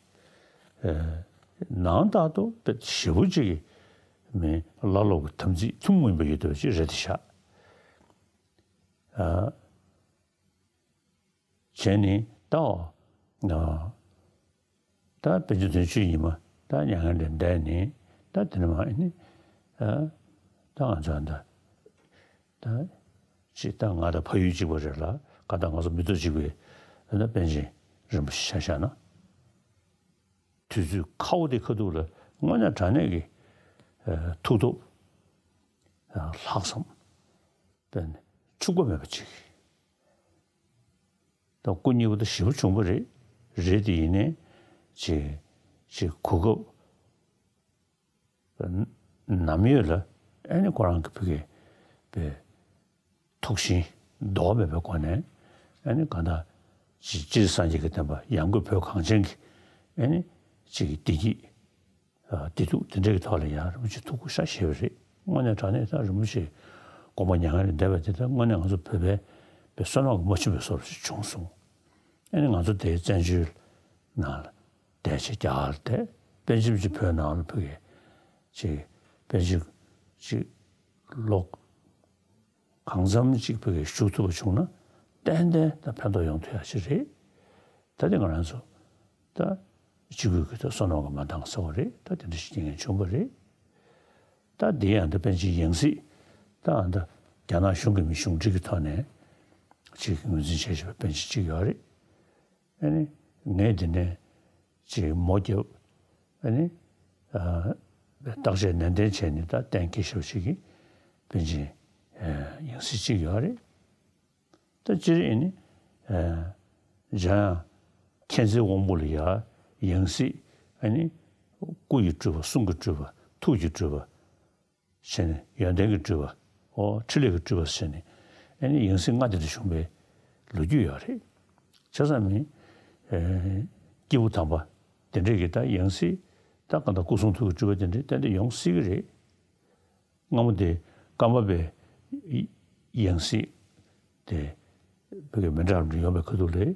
ཨེ་ནང་ལྟར་དུ་དཔེ་ཞེ་པོ་ཅིག་མི་བླ་སློབ་ཀྱི་དམ་ཚིག་ཐུན་མོང་མ་ཡིན་པ་ཡོད་དོ་ཅིག་རེད་དེ་ཤག་ཨ་བྱས་ནས་ད་ཨ་ད་པཎ་ཆེན་དོན་གཅོད་ཉི་མ་ད་མྱ་ངན་ལས་འདས་ནས་ད་དེ་ནས་མ་ཨ་ནི་ཨ་ད་ང་ཚོ་ད་ད་ཅི་ད་ང་དང་ཕ་ཡུལ་གཅིག་པ་རེད་ལ་ག་ད་ང་ཚོ་མི་ཚོགས་གཅིག་པའི་ཨ་ད་པཎ་ཆེན་རིན་པོ་ཆེ་ཆ་བཞག་ན། དུས་ཚོད་ཁ་བོ་དེ་ཁ་ཐུག་ལ་དངོས་གནས་དྲང་གནས་ཀྱི་ཨ་ཐུགས་སྟོབས་ཨ་ལྷག་བསམ་དཔེ་འཕྱུགས་པ་མེད་པ་ཅིག་ད་སྐུ་མཉེལ་བ་ད་ཞེ་པོ་བྱུང་བ་རེད། རེད་དེ་ཡིན་ནའི་ཅིག་ཅིག་གོ་སྐབས་ནམ་ཡོད་ལ་ཨ་ནི་ཁོ་རང་གི་ཕ་གི་པའི་ཐུགས་ཞེན་ལྡོག་མེད་པའི་སྒོ་ནས་ཨ་ནི་གང་ལྟར་ཅིག་སྤྱིར་སངས་རྒྱས་ཀྱི་བསྟན་པ་ཡང་སྒོས་བོད་གངས་ཅན་གྱི་ཨ་ནི་ཅིག་བདེ་སྐྱིད་ཨ་བདེ་སྡུག་དེ་འདྲའི་གི་ཐོག་ལ་ཡང་རིན་པོ་ཆེ་ཐུགས་ཁུར་ཤ་བཞེས་པ་རེད། དངོས་གནས་དྲང་གནས་ད་རིན་པོ་ཆེ་དགོངས་པ་མྱ་ངན་ལས་འདས་པ་དེ་ད་དངོས་གནས་ང་ཚོ་བོད་པའི་བསོད་ནམས་ཀྱིས་མ་ཆུད་པའི་བཟོ་འདྲ་ཞིག་བྱུང་སོང་། ཨ་ནི་ང་ཚོ་དེའི་བཙན་བྱོལ་ནང་ལ་བསྡད་བྱས་རྒྱ་གར་བསྡད། པཎ་ཆེན་ཅིག་བོད་ནང་ལ་ཕ་གི་ཅིག་པཎ་ཆེན་ཅིག་ལོ་གང་འཚམ་ཅིག་ཕ་གི་བཞུགས་ཐུབ་པ་བྱུང་ན་ཏན་ཏན་ད་ཕན་ཐོགས་ཡོང་ཐུབ་ཡ་ཅིག་རེད། ད་དེ་ང་རང་ཚོ་ད་སྤྱི་སྒོས་ཀྱི་ད་བསོད་ནམས་ཀྱིས་མ་འདང་ཟེར་བ་རེད། ད་དེ་འདྲ་ཞིག་རྐྱེན་ངན་བྱུང་བ་རེད། ད་འདི་ཡང་ད་པཎ་ཆེན་ཡང་སྲིད་ད་ཨ་ད་རྒྱ་ནག་གཞུང་གི་མི་གཞུང་འབྲེལ་གྱི་ཐོག་ནས་ཅིག་ངོས་འཛིན་བྱས་བྱས་པའི་པཎ་ཆེན་ཅིག་ཡོད་རེད། ཨ་ནི་ངས་འདི་ནས་ཅིག་མོ་རྒྱབ། ཨ་ནི་ཨ་བརྟག་དཔྱད་ནན་ཏན་བྱས་ནས་ད་གཏན་འཁེལ་ཞེ་པོ་ཅིག་གི་པཎ་ཆེན་ཡང་སྲིད་ཅིག་ཡོད་རེད། ད་སྤྱིར་ཨ་ནི་ཨ་འཇམ་དབྱངས་མཁྱེན་བརྩེའི་དབང་པོ་ལ་ཡ་ཡང་སྲིད་ཨ་ནི་སྐུ་ཡི་སྤྲུལ་པ། གསུང་གི་སྤྲུལ་པ། ཐུགས་ཀྱི་སྤྲུལ་པ་བྱས་ནས། ཡོན་ཏན་གྱི་སྤྲུལ་པ། ཨོ་འཕྲིན་ལས་ཀྱི་སྤྲུལ་པ་བྱས་ནས་ཨ་ནི་ཡང་སྲིད་ལྔ་དེ་འདྲ་བྱུང་བའི་ལོ་རྒྱུས་ཡོད་རེད། བྱས་ཙང་ཨ་ནི་ཨ་སྐྱེས་བུ་དམ་པ་དེ་འདྲས་ཀྱི་ད་ཡང་སྲིད་ད་གང་ལྟར་སྐུ་གསུང་ཐུགས་ཀྱི་སྤྲུལ་པ་དེ་འདྲས་ཏན་ཏན་ཡོང་སྲིད་ཀྱི་རེད། སྔ་མོ་དེ་ཀརྨ་པའི་ཡང་སྲིད་དེ་བོད་ཀྱི་མི་འདྲ་མི་འདྲ་ཡོང་བའི་ཁ་ཐུག་ལ་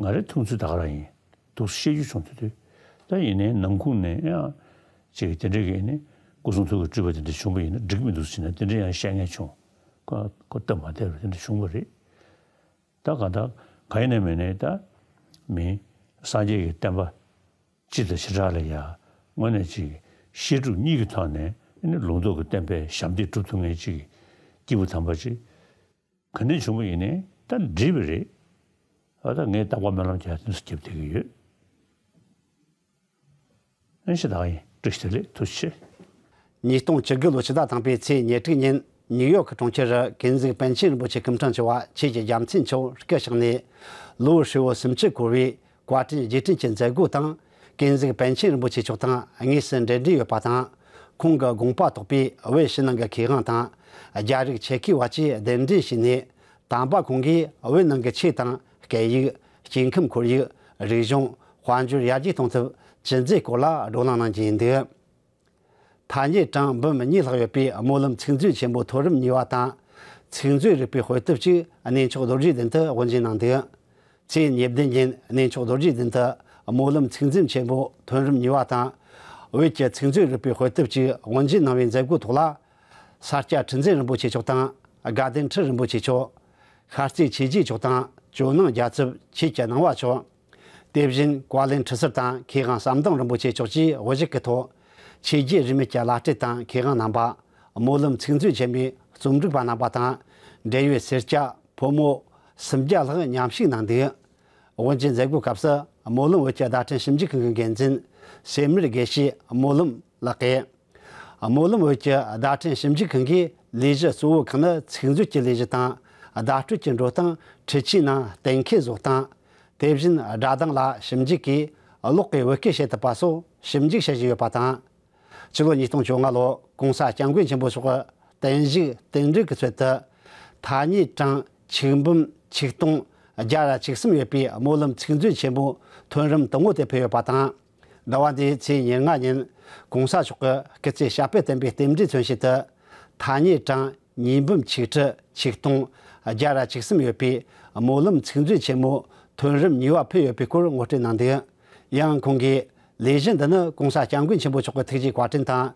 ང་རའི་མཐོང་ཚུལ་ད་ག་རང་ཡིན། འདུག་སེ་བཤད་རྒྱུ་བྱུང་དུས་དུས་ད་ཡིན་ནའི་ནང་ཁུངས་ནས་ཡང་ཅིག་དེ་འདྲ་གི་ནི་སྐུ་གསུང་ཐུགས་ཀྱི་སྤྲུལ་པ་དེ་འདྲ་བྱུང་བ་ཡིན་ན་འགྲིག་མི་འདུག་ཟེར་ནས་དེ་འདྲ་ཡང་བཤད་མཁན་བྱུང་། ཁོ་ཁོ་སྟབས་མ་བདེ་བ་དེ་འདྲ་བྱུང་བ་རེད། ད་གང་ལྟར་གང་ཡིན་ནའི་མིན་ནའི་ད་མི་སངས་རྒྱས་ཀྱི་བསྟན་པ་སྤྱི་དང་བྱེ་བྲག་ལ་ཡ་དངོས་གནས་ཅིག་བཤད་སྒྲུབ་གཉིས་ཀྱི་ཐོག་ནས་ཨ་ནི་ལུང་རྟོགས་ཀྱི་བསྟན་པའི་ཞབས་འདེགས་སྒྲུབ་ཐུབ་མཁན་ཅིག་སྐྱེས་བུ་དམ་པ་ཅིག་ག་ནས་བྱུང་བ་ཡིན་ནའི་ད་འགྲིག་པ་རེད། ཨ་ད་ངས་རྟག་པར་སྨོན་ལམ་རྒྱག་དུས་སུ་རྒྱབ་བསྡད་ཀྱི་ཡོད། ཨེ་ཤེས་ད་ཡིན། བཀྲ་ཤིས་བདེ་ལེགས། ཐུགས་རྗེ་ཆེ། ཉིས་སྟོང་བཅུ་དགུ་ལོ་ཕྱི་ཟླ་དང་པོའི་ཚེས་ཉེར་དྲུག་ཉིན་ནིའུ་ཡོག་གི་གྲོང་ཁྱེར་རུ་ཀུན་གཟིགས་པཎ་ཆེན་རིན་པོ་ཆེ་སྐུ་ཕྲེང་བཅུ་བ་ཆོས་ཀྱི་རྒྱལ་མཚན་མཆོག་སྐུ་གཤེགས་ནས་ལོ་ཧྲིལ་བོ་སུམ་ཅུ་འཁོར་བའི་བཀའ་དྲིན་རྗེས་དྲན་གྱི་མཛད་སྒོ་དང་། ཀུན་གཟིགས་པཎ་ཆེན་རིན་པོ་ཆེ་མཆོག་དང་དངོས་སུ་འབྲེལ་འདྲིས་ཡོད་པ་དང་། ཁོང་གི་དགོངས་པ་རྟོགས་པའི་བོད་ཕྱི་ནང་གི་མཁས་དབང་དང་རྒྱ་རིགས་ཆེད་མཁས་བར་གྱིས་གདན་འདྲེན་བྱས་ནས། དམ་པ་ཁོང་གིས་བོད་ནང་གི་ཆོས་དང་སྐད་ཡིག་སྐྱེ་ཁམས་ཁོར་ཡུག་རིག་གཞུང་། དཔལ་འབྱོར་ཡར་རྒྱས་གཏོང་ཐབས་ཇི་མཛད་སྐོར་ལ་བགྲོ་གླེང་གནང་རྒྱུ་ཡིན་འདུག་ཐ་སྙད་གྲངས་འབུམ་གཉིས་ལྷག་ཡོད་པའི་སྨོན་ལམ་ཚིག་མཛོད་ཆེན་པོ་ཐོན་རིམ་གཉིས་པ་དང་། ཚིག་མཛོད་རིག་པའི་དཔེ་དེབ་ཅིག་གནས་མཆོག་རྡོ་རྗེ་གདན་དུ་དབུ་འབྱེད་གནང་འདུག་ཚེས་ཉེར་བདུན་ཉིན་གནས་མཆོག་རྡོ་རྗེ་གདན་དུ་སྨོན་ལམ་ཚིག་མཛོད་ཆེན་པོ་ཐོན་རིམ་གཉིས་པ་དང་། བོད་ཀྱི་ཚིག་མཛོད་རིག་པའི་དཔེ་དེབ་ཅིག་དབུ་འབྱེད་གནང་བའི་མཛད་སྒོའི་ཐོག་ལ། ས་སྐྱ་ཁྲི་འཛིན་རིན་པོ་ཆེ་མཆོག་དང་། དགའ་ལྡན་ཁྲི་རིན་པོ་ཆེ་མཆོག་ཤར་རྩེ་ཆོས་རྗེ་མཆོག་དང་། ཇོ་ནང་རྒྱལ་ཚབ་ཆོས་ཀྱི་སྣང་བ་མཆོག་དེ་བཞིན་བཀའ་བློན་ཁྲི་ཟུར་དང་མཁས་དབང་ཟམ་གདོང་རིན་པོ་ཆེ་མཆོག་བཅས་དབུ་བཞུགས་ཀྱི་ཐོག་ཆོས་བརྒྱུད་རིས་མེད་ཀྱི་བླ་སྤྲུལ་དང་མཁས་དབང་རྣམ་པ། སྨོན་ལམ་ཚིག་མཛོད་ཆེན་མོའི་རྩོམ་སྒྲིག་པ་རྣམ་པ་དང་། འབྲེལ་ཡོད་སེར་སྐྱ་ཕོ་མོ་སུམ་བརྒྱ་ལྷག་མཉམ་ཞུགས་གནང་འདུག་དབུ་འབྱེད་མཛད་སྒོའི་སྐབས་སུ་སྨོན་ལམ་བོད་ཀྱི་བརྡ་འཕྲིན་ཞིབ་འཇུག་ཁང་གི་འགན་འཛིན་སེར་སྨད་དགེ་བཤེས་སྨོན་ལམ་ལགས་ཀྱིས། སྨོན་ལམ་བོད་ཀྱི་བརྡ་འཕྲིན་ཞིབ་འཇུག་ཁང་གི་ལས་གཞི་གཙོ་བོ་ཁག་ནི་ཚིག་མཛོད་ཀྱི་ལས་གཞི་དང་། བརྡ་སྤྲོད་ཀྱི་འགྲོ་སྟངས་འཕྲུལ་ཆས་ནང་གཏན་འཁེལ་བཟོ་སྟངས། དེ་བཞིན་སྒྲ་གདངས་ལ་ཞིབ་འཇུག་གིས་གློག་གིས་བོད་སྐད་བཤད་ཐུབ་པ་སོགས་ཞིབ་འཇུག་བྱེད་བཞིན་ཡོད་པ་དང་། ཕྱི་ལོ་ཉིས་སྟོང་བཅོ་ལྔ་ལོར་༸གོང་ས་༸སྐྱབས་མགོན་ཆེན་པོ་མཆོག་གི་བརྟན་བཞུགས་རྟེན་འབྲེལ་གྱི་ཚུལ་དུ། ཐ་སྙད་གྲངས་ཆིག་འབུམ་ཆིག་སྟོང་བརྒྱ་ར་བཅུ་གསུམ་ཡོད་པའི་སྨོན་ལམ་ཚིག་མཛོད་ཆེན་པོ་ཐོན་རིམ་དང་པོ་དེ་ཕུལ་ཡོད་པ་དང་། ཟླ་བ་འདིའི་ཚེས་ཉེར་ལྔ་ཉིན་༸གོང་ས་མཆོག་གི་སྐུ་ཚེ་ཞབས་པད་བརྟན་པའི་རྟེན་འབྲེལ་མཚོན་བྱེད་དུ། ཐ་སྙད་གྲངས་ཉིས་འབུམ་ཆིག་ཁྲི་ཆིག་སྟོང་བརྒྱ་ར་བཅུ་གསུམ་ཡོད་པའི་སྨོན་ལམ་ཚིག་མཛོད་ཆེན་མོ་ཐོན་རིམ་གཉིས་པ་ཕུལ་ཡོད་པའི་སྐོར་ངོ་སྤྲོད་གནང་འདུག་ཡང་ཁོང་གིས། ལས་གཞི་འདི་ནི་༸གོང་ས་༸སྐྱབས་མགོན་ཆེན་པོ་མཆོག་གི་ཐུགས་རྗེ་བཀའ་དྲིན་དང་།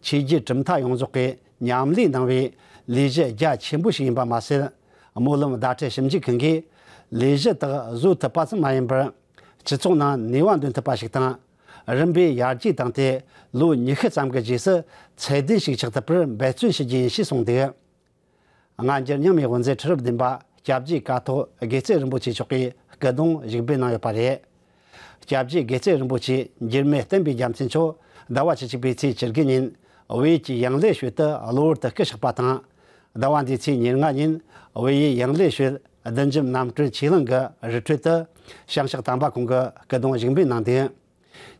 ཆོས་བརྒྱུད་གྲུབ་མཐའ་ཡོངས་རྫོགས་ཀྱིས་མཉམ་ལས་གནང་བའི་ལས་གཞི་རྒྱ་ཆེན་པོ་ཞིག་ཡིན་པ་མ་ཟད། སྨོན་ལམ་བརྡ་འཕྲིན་ཞིབ་འཇུག་ཁང་གིས་ལས་གཞི་དག་བཟོ་ཐུབ་པ་ཙམ་མ་ཡིན་པར། སྤྱི་ཚོགས་ནང་ནུས་པ་འདོན་ཐུབ་པ་ཞིག་དང་། རིམ་པས་ཡར་རྒྱས་བཏང་སྟེ། ལོ་ཉི་ཤུ་ཙམ་གྱི་རྗེས་སུ་ཚད་ལྡན་ཞིག་ཆགས་ཐུབ་པར་འབད་བརྩོན་ཞུ་རྒྱུ་ཡིན་ཞེས་གསུངས་འདུག་སྔ་འགྱུར་རྙིང་མའི་དབུ་མཛད་ཁྲི་རབས་བདུན་པ་སྐྱབས་རྗེ་ཀཿཐོག་དགེ་རྩེ་རིན་པོ་ཆེ་མཆོག་གིས་སྐུ་གདུང་བཞུགས་འབུལ་གནང་ཡོད་པ་རེད། སྐྱབས་རྗེ་དགེ་རྩེ་རིན་པོ་ཆེ་འགྱུར་མེད་བསྟན་པའི་རྒྱལ་མཚན་མཆོག་ཟླ་བ་བཅུ་གཅིག་པའི་ཚེས་བཅུ་དགུ་ཉིན་བོད་ཀྱི་ཡང་ལེ་ཤོད་དུ་གློ་བུར་དུ་སྐུ་གཤེགས་པ་དང་། ཟླ་བ་འདིའི་ཚེས་ཉེར་ལྔ་ཉིན་བོད་ཡུལ་ཡང་ལེ་ཤོད་བདུད་འཇོམས་རྣམ་གྲོལ་ཆོས་གླིང་གི་རི་ཁྲོད་དུ་ཞིང་གཤེགས་དམ་པ་ཁོང་གི་སྐུ་གདུང་བཞུགས་འབུལ་གནང་འདུག་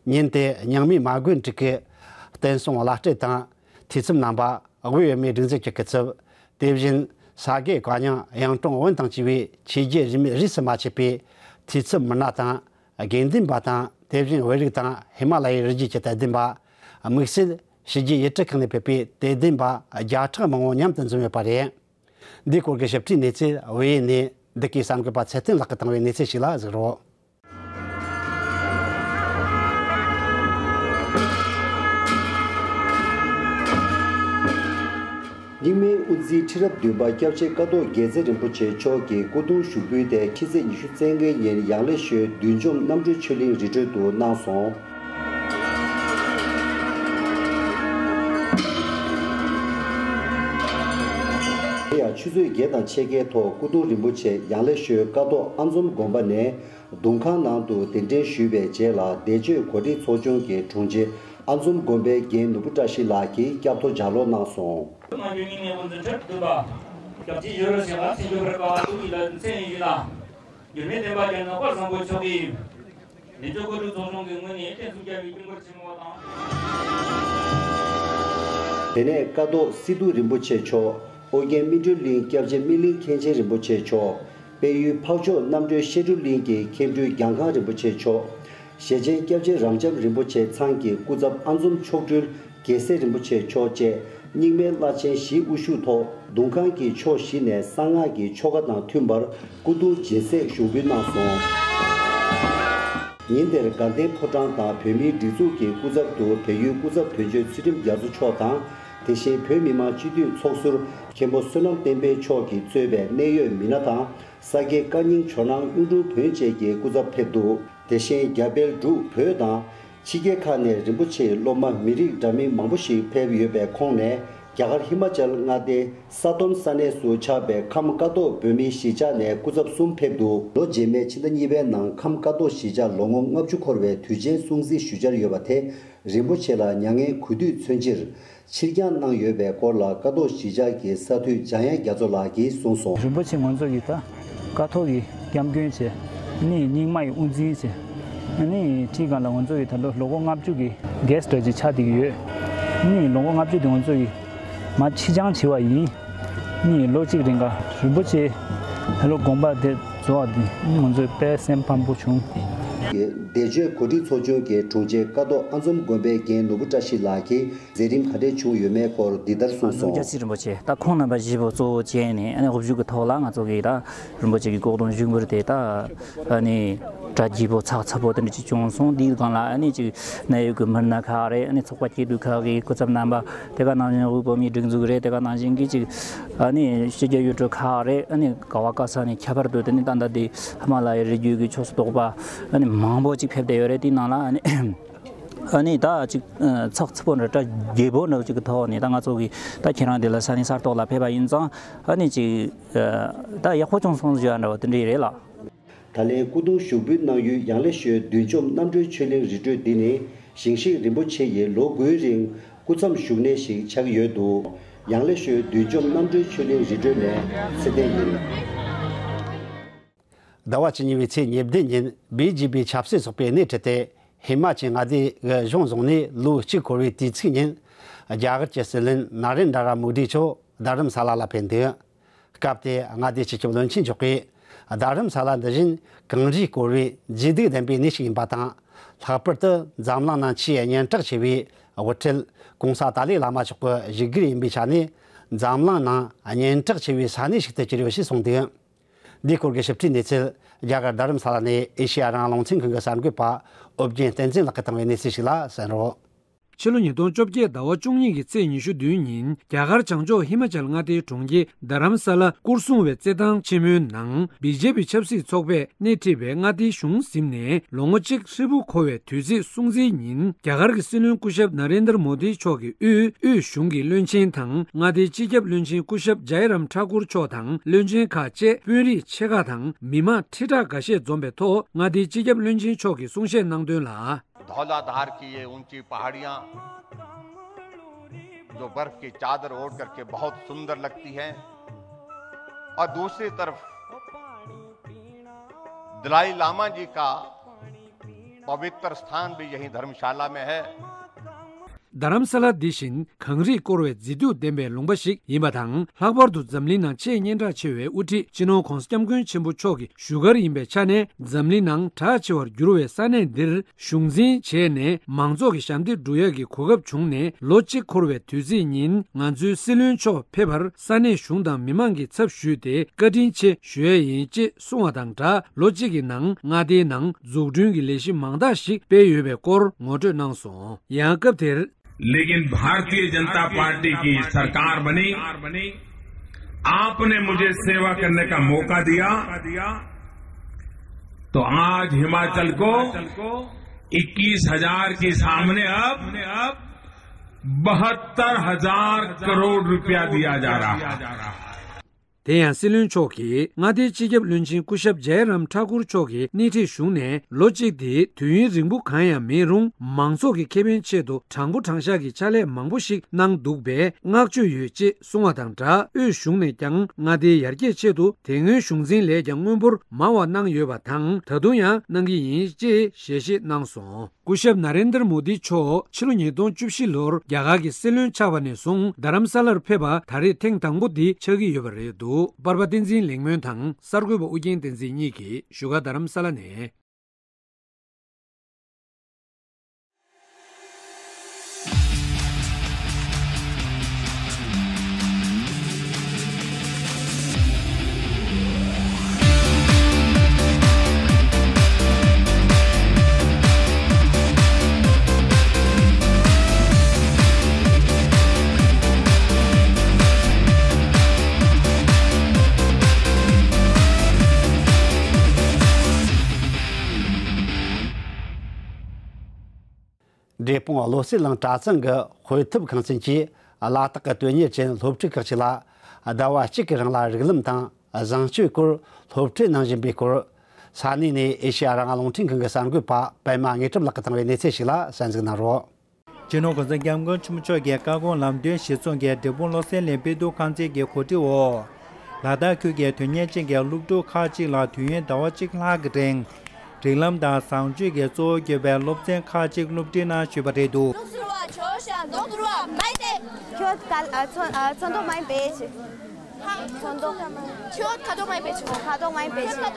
ཉིན་དེ་རྙིང་མའི་མ་དགོན་དྲུག་གི་བསྟན་སྲུང་བླ་སྤྲུལ་དང་། འཐུས་ཚབ་རྣམ་པ། དབུས་བོད་མིའི་སྒྲིག་འཛུགས་ཀྱི་སྐུ་ཚབ། དེ་བཞིན་ས་དགེ་བཀའ་རྙིང་གཡུང་དྲུང་བོན་དང་བཅས་པའི་ཆོས་བརྒྱུད་རིས་མེད་རིས་སུ་མ་ཆད་པའི་འཐུས་ཚབ་མི་སྣ་དང་། དགེ་འདུན་པ་དང་། དེ་བཞིན་བོད་རིགས་དང་ཧི་མ་ལ་ཡའི་རི་རྒྱུད་ཀྱི་དད་ལྡན་པ། དམིགས་བསལ་ བྱས་རྗེས་ཡིག་འབྲུ་ཁང་ནས་ཕེབས་པའི་དད་ལྡན་པ་བརྒྱ་ཕྲག་མང་བོ་མཉམ་དུ་འཛོམས་ཡོད་པ་རེད། འདིའི་སྐོར་གྱི་ཞིབ་ཕྲའི་གནས་ཚུལ་བོད་ཡིག་ནས་འདི་གའི་གསར་འགོད་པ་ཚེ་བརྟན་ལགས་ཀྱིས་བཏང་བའི་གནས་ཚུལ་ཞིག་ལ་གཟིགས་རོགས། རྙིང་མའི་དབུ་འཛིན་ཁྲི་རབས་བདུན་པ་སྐྱབས་རྗེ་ཀཿཐོག་རྒྱལ་མཚན་རིན་པོ་ཆེ་མཆོག་གི་སྐུ་གདུང་ཞུགས་འབུལ་དེ་ཕྱི་ཚེས་ཉི་ཤུ་རྩ་ལྔའི་ཉིན་ཡང་ལེ་ཤོད་བདུད་འཇོམས་རྣམ་གྲོལ་ཆོས་གླིང་རི་ཁྲོད་དུ་གནང་སོང་། དེ་ཡང་ཆུ་ཚོད་བརྒྱད་དང་ཕྱེད་ཀའི་ཐོག་སྐུ་གདུང་རིན་པོ་ཆེ་ཡང་ལེ་ཤོད་ཀཿཐོག་ཨ་འཛོམ་དགོན་པ་ནས་གདུང་ཁང་ནང་དུ་གདན་འདྲེན་ཞུས་པའི་རྗེས་ལ་བདེ་སྤྱོད་གོ་སྒྲིག་ཚོགས་ཆུང་གི་དྲུང་ཆེ་ཨ་འཛོམ་དགོན་པའི་རྒན་ནོར་བུ་བཀྲ་ཤིས་ལགས་ཀྱིས་སྐྱབས་ཐོ་ལྗགས་ཀློག་གནང་སོང་། ནང་བཞིན་ཉིན་ནས་འོ་འཛིན་ཁྲི་བདུན་པ་སྐྱབས་རྗེ་ཡོད་རེ་ཞེས་པ་ཚེ་མཆོག་པའི་བཀའ་ཐུགས་ཀྱི་ལ་མཚན་ཡིན་ཞུས་ན། འགྱུར་མེད་བསྟན་པ་རྒྱལ་ནོར་དཔལ་བཟང་པོ་མཆོག་གིས་བདེ་སྤྱོད་གོ་སྒྲིག་ཚོགས་ཆུང་གི་ངོས་ནས་བརྟན་སྲུང་རྒྱབ་པའི་སྐྱབས་མགོན་ཆེན་མོ་དང་། དེ་ནས་ཀཿཐོག་སི་ཏུ་རིན་པོ་ཆེ་མཆོག་ཨོ་རྒྱན་སྨིན་གྲོལ་གླིང་སྐྱབས་རྗེ་སྨིན་གླིང་མཁན་ཆེན་རིན་པོ་ཆེ་མཆོག་དཔལ་ཡུལ་འཕགས་མཆོག་རྣམ་གྲོལ་བཤད་སྒྲུབ་གླིང་གི་མཁན་སྤྲུལ་རྒྱང་ཁང་རིན་པོ་ཆེ་མཆོག་ཞེ་ཆེན་སྐྱབས་རྗེ་རབ་འབྱམས་རིན་པོ་ཆེ་ཚང་གི་སྐུ་ཚབ་ཨ་འཛོམ་མཆོག་སྤྲུལ་རྒྱལ་སྲས་རིན་པོ་ཆེ་མཆོག་བཅས་རྙིང་མའི་བླ་ཆེན་བཞིའི་དབུ་བཞུགས་ཐོག་གདུང་ཁང་གི་ཕྱོགས་བཞི་ནས་གསང་སྔགས་ཀྱི་ཆོ་ག་དང་མཐུན་པར་སྐུ་གདུང་སྦྱིན་སྲེག་ཞུགས་འབུལ་གནང་སོང་། ཉིན་དེར་དགའ་ལྡན་ཕོ་བྲང་དང་བོད་མིའི་སྒྲིག་འཛུགས་ཀྱི་སྐུ་ཚབ་ཏུ་བལ་ཡུལ་སྐུ་ཚབ་དོན་གཅོད་ཚུལ་ཁྲིམས་རྒྱ་མཚོ་མཆོག་དང་། དེ་བཞིན་བོད་མི་མང་སྤྱི་འཐུས་ཚོགས་ཟུར་མཁན་པོ་བསོད་ནམས་བསྟན་འཕེལ་མཆོག་གིས་གཙོས་པའི་གནད་ཡོད་མི་སྣ་དང་། ས་དགེ་བཀའ་རྙིང་ཇོ་ནང་གཡུང་དྲུང་བོན་བཅས་ཀྱི་སྐུ་ཚབ་ཕེབས་འདུག་དེ་བཞིན་རྒྱ་བལ་འབྲུག་བོད་དང་ཕྱི་རྒྱལ་ཁག་ནས་རིན་པོ་ཆེའི་སློབ་མ་མི་རིགས་འདྲ་མིན་མང་པོ་ཞིག་ཕེབས་ཡོད་པའི་ཁོངས་ནས། རྒྱ་གར་ཧི་མ་ཅལ་མངའ་སྡེའི་ས་དོན་ས་གནས་སུ་ཆགས་པའི་ཁམས་ཀ་ཐོག་བོད་མིའི་གཞིས་ཆགས་ནས་སྐུ་ཚབ་གསུམ་ཕེབས་འདུག་ལོ་རྗེས་མའི་ཕྱི་ཟླ་གཉིས་པའི་ནང་ཁམས་ཀ་ཐོག་གཞིས་ཆགས་ལོ་ངོ་ལྔ་བཅུ་འཁོར་བའི་དུས་ཆེན་སྲུང་བརྩི་ཞུ་འཆར་ཡོད་པ་དེ། རིན་པོ་ཆེ་ལ་མྱ་ངན་གུས་འདུད་མཚོན་ཕྱིར་ཕྱིར་འགྱངས་གནང་ཡོད་པའི་སྐོར་ལ་ཀ་ཐོག་གཞིས་ཆགས་ཀྱི་ས་འཐུས་འཇམ་དབྱངས་རྒྱ་མཚོ་ལགས་ཀྱིས་གསུངས་སོང་། རིན་པོ་ཆེ་ང་ཚོ་ཡི་ད་ཀ་ཐོག་གི་སྐྱབས་མགོན་བྱས་ནི་རྙིང་མ་ཡི་དབུ་འཛིན་བྱས་ནི་ཁྲིའི་སྒང་ལ་ང་ཚོ་ཡི་ད་ལོ་ལོ་ངོ་ལྔ་བཅུ་གི་གེ་སི་ཊི་འདྲ་ཅིག་ཆགས་བསྡད་ཀྱི་ཡོད། ནི་ལོ་ངོ་ལྔ་བཅུ་དེ་ང་ཚོ་ཡི་མ་ཕྱི་འགྱངས་བྱས་པ་ཡིན། ནི་ལོ་གཅིག་རིང་ག་རིན་པོ་ཆེ་ད་ལོ་དགོངས་པ་དེ་རྫོགས་པ་དེ་ནི་ང་ཚོ་དཔེ་སེམས་ཕམ་པོ་བྱུང་། བདེ་སྤྱོད་གོ་སྒྲིག་ཚོགས་ཆུང་གི་དྲུང་ཆེ་ཀ་ཐོག་ཨ་འཛོམ་དགོན་པའི་རྒན་ནོར་བུ་བཀྲ་ཤིས་ལགས་ཀྱིས་མཛད་རིམ་ག་འདྲས་བྱུང་ཡོད་མེད་སྐོར་འདི་ལྟར་གསུངས་སོང་། རྒྱལ་སྲས་རིན་པོ་ཆེ་ད་ཁོང་རྣམ་པ་བཞི་པོ་གཙོ་བོ་བྱས་ནས་ཨ་ནི་དབུ་བཞུགས་ཀྱི་ཐོག་ལ་ང་ཚོ་གིས་ད་རིན་པོ་ཆེ་གི་སྐུ་གདུང་བཞུགས་འབུལ་དེ་ད་ཨ་ནི་གྲ་རྒྱས་པོ་ཚགས་ཚུད་པོ་དེ་འདྲ་ཅིག་བྱུང་སོང་། དེའི་སྒང་ལ་ཨ་ནི་ཅིག་གནད་ཡོད་ཀྱི་མི་སྣ་ཁག་རེད། ཨ་ནི་ཚོགས་པ་སྐྱིད་སྡུག་ཁག་གི་སྐུ་ཚབ་རྣམ་པ་དེ་ག་ནང་བཞིན་དབུས་བོད་མིའི་སྒྲིག་འཛུགས་རེད། དེ་ག་ནང་བཞིན་གྱི་ཅིག་ཨ་ནི་ཕྱི་རྒྱལ་ཡུལ་གྲུ་ཁག་རེད། ཨ་ནི་ག་བ་ག་ས་ནས་ཁྱད་པར་དུ་དེ་ནི་ད་ལྟ་དེ་ཧི་མ་ལ་ཡའི་རི་རྒྱུད་ཀྱི་ཕྱོགས་སུ་གཏོགས་པ་ཨ་ནི་མང་པོ་ཅིག་ཕེབས་བསྡད་ཡོད་རེད། དེའི་ནང་ལ་ཨ་ནི་ཨ་ནི་ད་ཅིག་ཚགས་ཚུད་པོ་འདྲ་གྲ་རྒྱས་པོ་འདྲ་ཅིག་གི་ཐོག་ནས་ད་ང་ཚོ་གི་ད་ཁྱེད་རང་དེ་ལ་ས་གནས་ས་ཐོག་ལ་ཕེབས་པ་ཡིན་ཙང་ཨ་ནི་ཅིག་ད་ཡག་པོ་བྱུང་སོང་ཟེར་ཡ་འདྲ་བ་དེ་འདྲ་ཡི་རེད་ལགས། ད་ལན་སྐུ་གདུང་ཞུགས་འབུལ་གནང་ཡུལ་ཡང་ལེ་ཤོད་བདུད་འཇོམས་རྣམ་གྲོལ་ཆོས་གླིང་རི་ཁྲོད་འདི་ནི་ཞིང་གཤེགས་རིན་པོ་ཆེ་ཡི་ལོ་དགུའི་རིང་སྐུ་མཚམས་བཞུགས་གནས་ཤིག་ཆགས་ཀྱི་ཡོད་འདུག་ཡང་ལེ་ཤོད་བདུད་འཇོམས་རྣམ་གྲོལ་ཆོས་གླིང་རི་ཁྲོད་ནས་ཚེ་བརྟན་ཡིན། ཟླ་བ་བཅུ་གཉིས་པའི་ཚེས་ཉེར་བདུན་ཉིན་བི་ཇེ་པི་ཆབ་སྲིད་ཚོགས་པའི་སྣེ་ཁྲིད་དེ་ཧི་མ་ཅལ་མངའ་སྡེ་གི་གཞུང་བཟུང་ནས་ལོ་གཅིག་འཁོར་བའི་དུས་ཚིགས་ཉིན། རྒྱ་གར་གྱི་སྲིད་བློན་ན་རེན་དྲ་མོ་དི་མཆོག་རྡ་རམ་ས་ལ་ལ་ཕེབས་འདུག་སྐབས་དེར་མངའ་སྡེའི་སྤྱི་ཁྱབ་བློན་ཆེན་མཆོག་གིས་རྡ་རམ་ས་ལ་འདི་བཞིན་གངས་རིས་བསྐོར་བའི་ལྗིད་སྡུག་ལྡན་པའི་གནས་ཤིག་ཡིན་པ་དང་། ལྷག་པར་དུ་འཛམ་གླིང་ནང་ཆེས་སྙན་གྲགས་ཆེ་བའི་དབུ་ཁྲིད་༸གོང་ས་ཏཱ་ལའི་བླ་མ་མཆོག་གི་བཞུགས་སྒར་ཡིན་པའི་ཆ་ནས། འཛམ་གླིང་ནང་སྙན་གྲགས་ཆེ་བའི་ས་གནས་ཤིག་ཏུ་གྱུར་ཡོད་ཞེས་གསུངས་འདུག་འདིའི་སྐོར་གྱི་ཞིབ་ཕྲའི་གནས་ཚུལ་རྒྱ་གར་རྡ་རམ་ས་ལ་ནས་ཨེ་ཤེ་ཡ་རང་དབང་རླུང་འཕྲིན་ཁང་གི་གསར་འགོད་པ་ཨོ་རྒྱན་བསྟན་འཛིན་ལགས་ཀྱིས་བཏང་བའི་གནས་ཚུལ་ཞིག་ལ་གསན་རོགས། ཕྱི་ལོ་ཉིས་སྟོང་བཅོ་བརྒྱད་ཟླ་བ་བཅུ་གཉིས་ཀྱི་ཚེས་ཉི་ཤུ་བདུན་ཉིན་རྒྱ་གར་བྱང་ཕྱོགས་ཧི་མ་ཅལ་མངའ་སྡེའི་གྲོང་ཁྱེར་རྡ་རམ་ས་ལ་སྐོར་སྲུང་བའི་རྩེད་ཐང་ཆེན་མོའི་ནང་བི་ཇེ་པི་ཆབ་སྲིད་ཚོགས་པས་སྣེ་ཁྲིད་པའི་མངའ་སྡེའི་གཞུང་ཟིན་ནས་ལོ་ངོ་གཅིག་ཧྲིལ་པོ་འཁོར་བའི་དུས་ཚིགས་སྲུང་བརྩིའི་ཉིན། རྒྱ་གར་གྱི་སྲིད་བློན་སྐུ་ཞབས་ན་རེན་དར་མོ་དི་མཆོག་གིས་དབུས་དབུས་གཞུང་གི་བློན་ཆེན་དང་མངའ་སྡེའི་སྤྱི་ཁྱབ་བློན་ཆེན་སྐུ་ཞབས་ཇའི་རམ་ཐ་ཀུར་མཆོག་དང་བློན་ཆེན་ཁག་བཅས་དཔོན་རིགས་ཆེ་ཁག་དང་མི་མང་ཁྲི་ཕྲག་འགའ་ཤས་འཛོམས་པའི་ཐོག་མངའ་སྡེའི་སྤྱི་ཁྱབ་བློན་ཆེན་མཆོག་གིས་གསུང་བཤད་གནང་དོན་ལ། धौलाधार की ये ऊंची पहाड़ियां जो बर्फ की चादर ओढ़ करके बहुत सुंदर लगती हैं और दूसरी तरफ दलाई लामा जी का पवित्र स्थान भी यही धर्मशाला में है। རྡ་རམ་ས་ལ་འདི་བཞིན་གངས་རིས་བསྐོར་བའི་མཛེས་སྡུག་ལྡན་པའི་ལུང་པ་ཞིག་ཡིན་པ་དང་། ལྷག་པར་དུ་འཛམ་གླིང་ནང་ཆེས་སྙན་གྲགས་ཆེ་བའི་དབུ་ཁྲིད་སྤྱི་ནོར་ྋགོང་ས་ྋསྐྱབས་མགོན་ཆེན་པོ་མཆོག་གི་བཞུགས་སྒར་ཡིན་པའི་ཆ་ནས། འཛམ་གླིང་ནང་གྲགས་ཆེ་བར་གྱུར་བའི་ས་གནས་འདིར་གཞུང་འཛིན་བྱས་ནས། མང་ཚོགས་ཀྱི་ཞབས་འདེགས་སྒྲུབ་ཡག་གི་གོ་སྐབས་བྱུང་ནས། ལོ་གཅིག་འཁོར་བའི་དུས་ཚིགས་ཉིན། ང་ཚོའི་སྲིད་བློན་མཆོག་ཕེབས་པར་ས་གནས་གཞུང་དང་མི་མང་གི་ཚབ་ཞུས་ཏེ་བཀའ་དྲིན་ཆེ་ཞུ་ཡས་ཡིན། ཅེས་གསུངས་བ་དང་སྦྲགས། ལོ་གཅིག་གི་ནང་མངའ་སྡེའི་ནང་འཛུགས་སྐྲུན་གྱི་ལས་གཞི་མང་དག་ཞིག་སྤེལ་ཡོད་པའི་སྐོར་ངོ་སྤྲོད་གནང་སོང་། ཡང་སྐབས་དེར། लेकिन भारतीय जनता पार्टी की सरकार बनी, आपने मुझे सेवा करने का मौका दिया, तो आज हिमाचल को इक्कीस हजार के सामने अब बहत्तर हजार करोड़ रुपया दिया जा रहा है। དེ་ཡང་སྲིད་བློན་མཆོག་གིས་མངའ་སྡེའི་སྤྱི་ཁྱབ་བློན་ཆེན་སྐུ་ཞབས་ཇའི་རམ་ཐཱ་ཀུར་མཆོག་གི་སྣེ་ཁྲིད་གཞུང་ནས། ལོ་གཅིག་འདི་དུས་ཡུན་རིང་པོ་གང་ཡང་མིན་རུང་། མང་ཚོགས་ཀྱི་ཁེ་ཕན་ཆེད་དུ་དྲང་པོ་དྲང་བཞག་གི་ཕྱག་ལས་མང་པོ་ཞིག་གནང་འདུག་པས་བསྔགས་བརྗོད་ཡོད། ཅེས་གསུངས་བ་དང་སྦྲགས། དབུས་གཞུང་ནས་ཀྱང་མངའ་སྡེའི་ཡར་རྒྱས་ཆེད་དུ་དེ་སྔོན་གཞུང་འཛིན་ལས་ཀྱང་དངུལ་འབོར་མང་བ་གནང་ཡོད་པ་དང་། ད་དུང་ཡང་གནང་གི་ཡིན། ཅེས་ཞལ་བཞེས་གནང་སོང་། སྐུ་ཞབས་ན་རེན་དར་མོ་དི་མཆོག་ཕྱི་ལོ་ཉིས་སྟོང་བཅུ་བཞི་ལོར་རྒྱ་གར་གྱི་སྲིད་བློན་ཆགས་པ་ནས་བཟུང་རྡ་རམ་ས་ལར་ཕེབས་པ་ད་རེས་ཐེངས་དང་པོ་འདི་ཆགས་ཀྱི་ཡོད་པ་རེད་འདུག་པར་པ་བསྟན་འཛིན་ལེགས་སྨོན་དང་གསར་འགོད་པ་ཨུ་རྒྱན་བསྟན་འཛིན་གཉིས་ཀྱིས་བཞུགས་སྒར་རྡ་རམ་ས་ལ་ནས། འབྲས་སྤུངས་བློ་གསལ་གླིང་གྲྭ་ཚང་གི་དཔེ་ཐུབ་ཁང་ཚན་གྱིས་ལ་དྭགས་ཀྱི་དོན་གཉེར་ཅན་སློབ་ཕྲུག་ཁག་ཅིག་ལ་ཟླ་བ་གཅིག་གི་རིང་ལ་རིགས་ལམ་དང་བཟང་སྤྱོད་སྐོར་སློབ་ཁྲིད་གནང་བཞིན་པའི་སྐོར། ས་གནས་ནས་ཨེ་ཤེ་ཡ་རང་དབང་རླུང་འཕྲིན་ཁང་གི་གསར་འགོད་པ་པད་མ་དངོས་གྲུབ་ལགས་ཀྱིས་བཏང་བའི་གནས་ཚུལ་ཞིག་ལ་གསན་གཟིགས་གནང་རོགས། སྤྱི་ནོར་༸གོང་ས་༸སྐྱབས་མགོན་ཆེན་པོ་མཆོག་གི་བཀའ་དགོངས་ལམ་སྟོན་གཞིར་བཟུང་གིས་འབྲས་སྤུངས་བློ་གསལ་གླིང་དཔེ་སྡུར་ཁང་ཚན་གྱི་གོ་སྒྲིག་འོག་ལ་དྭགས་ཁུལ་གྱི་དོན་གཉེར་ཅན་གྱི་སློབ་ཕྲུག་ཁག་ཅིག་ལ་དུས་ཡུན་ཟླ་བ་གཅིག་ལྷག་གི་རིང་རིགས་ལམ་དང་བཟང་སྤྱོད་ཀྱི་གཙོ་བོ་གྱུར་པའི་སློབ་ཚན་ཁག་ཅིག་སློབ་ཁྲིད་གནང་ཞུས་པ་རེད་འདུག་ཁྱོད་ད་ཨ་ཚོན་ཨ་ཚོན་མདོག་མ་ཡིན་པས་ཆེ། ཁ་དོག་མ་ཡིན་པས་ཆེ། ཁ་དོག་མ་ཡིན་པས་ཆེ།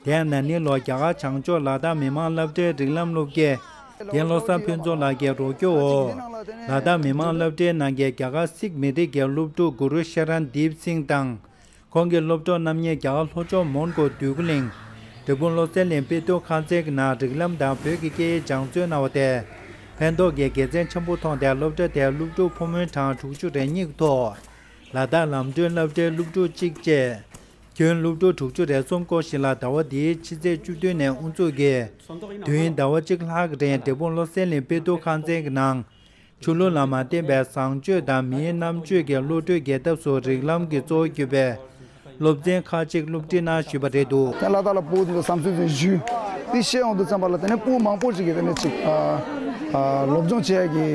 དེ་ཡང་ན་ནིང་ལོར་རྒྱ་གར་བྱང་ཕྱོགས་ལ་དྭགས་མི་དམངས་སློབ་གྲྭའི་རིགས་ལམ་སློབ་དགེ་རྒན་བློ་བཟང་ཕུན་ཚོགས་ལགས་ཀྱི་རོགས་སྐྱོར་འོག་ལ་དྭགས་མི་དམངས་སློབ་གྲྭའི་ནང་གི་རྒྱ་གར་སིག་མི་རིགས་ཀྱི་སློབ་ཕྲུག་གུ་རུ་ཤ་རན་དིབ་སིང་དང་། ཁོང་གི་སློབ་གྲོགས་རྣམ་གཉིས་རྒྱ་གར་ལྷོ་ཕྱོགས་མོན་གྷོ་འདོད་རྒུ་གླིང་། འབྲས་སྤུངས་བློ་གསལ་གླིང་དཔེ་སྡུར་ཁང་ཚན་གྱི་ནང་རིགས་ལམ་དང་བོད་ཀྱི་སྐད་ཡིག་སྦྱང་བརྩོན་གནང་བ་དེ་ཕན་ཐོགས་ཀྱི་དགེ་མཚན་ཆེན་པོ་མཐོང་སྟེ་སློབ་གྲྭ་དེའི་སློབ་ཕྲུག་ཕོ་མོའི་གྲངས་དྲུག་ཅུ་རེ་གཉིས་ཀྱི་ཐོག་ལ་དྭགས་ལམ་གྲོན་སློབ་གྲྭའི་སློབ་ཕྲུག་གཅིག་བཅས། ཁྱོན་སློབ་ཕྲུག་དྲུག་ཅུ་རེ་གསུམ་སྐོར་ཞིག་ལ་ཟླ་བ་འདིའི་ཕྱི་ཚེས་བཅུ་བདུན་ནས་དབུ་འཛུགས་ཀྱིས་དུས་ཡུན་ཟླ་བ་གཅིག་ལྷག་གི་རིང་འབྲས་སྤུངས་བློ་གསལ་གླིང་དཔེ་སྡུར་ཁང་ཚན་གྱི་ནང་ཆོས་ལུགས་ལ་མ་བརྟེན་པའི་བཟང་སྤྱོད་དང་མིའི་རྣམ་དཔྱོད་ཀྱི་བློ་གྲོས་རྒྱས་ཐབས་སུ་རིགས་ལམ་གྱི་གཙོ་བོ་གྱུར་པའི་སློབ་ཚན་ཁག་ཅིག་སློབ་ཁྲིད་གནང་ཞུས་པ་རེད་འདུག་ལ་དྭགས་ལ་སྤོ་བོ་དེ་ཚོ་བསམ་ཚུལ་ཅིག་ཞུས། དེ་བཤད་ཡོང་དུས་ཙམ་པ་ལ་དེ་ནས་སྤོ་བོ་མང་པོ་ཞིག་གིས་དེ་ནས་ཅིག་ཨ་ཨ་སློབ་སྦྱོང་བྱེད་ཡག་གི་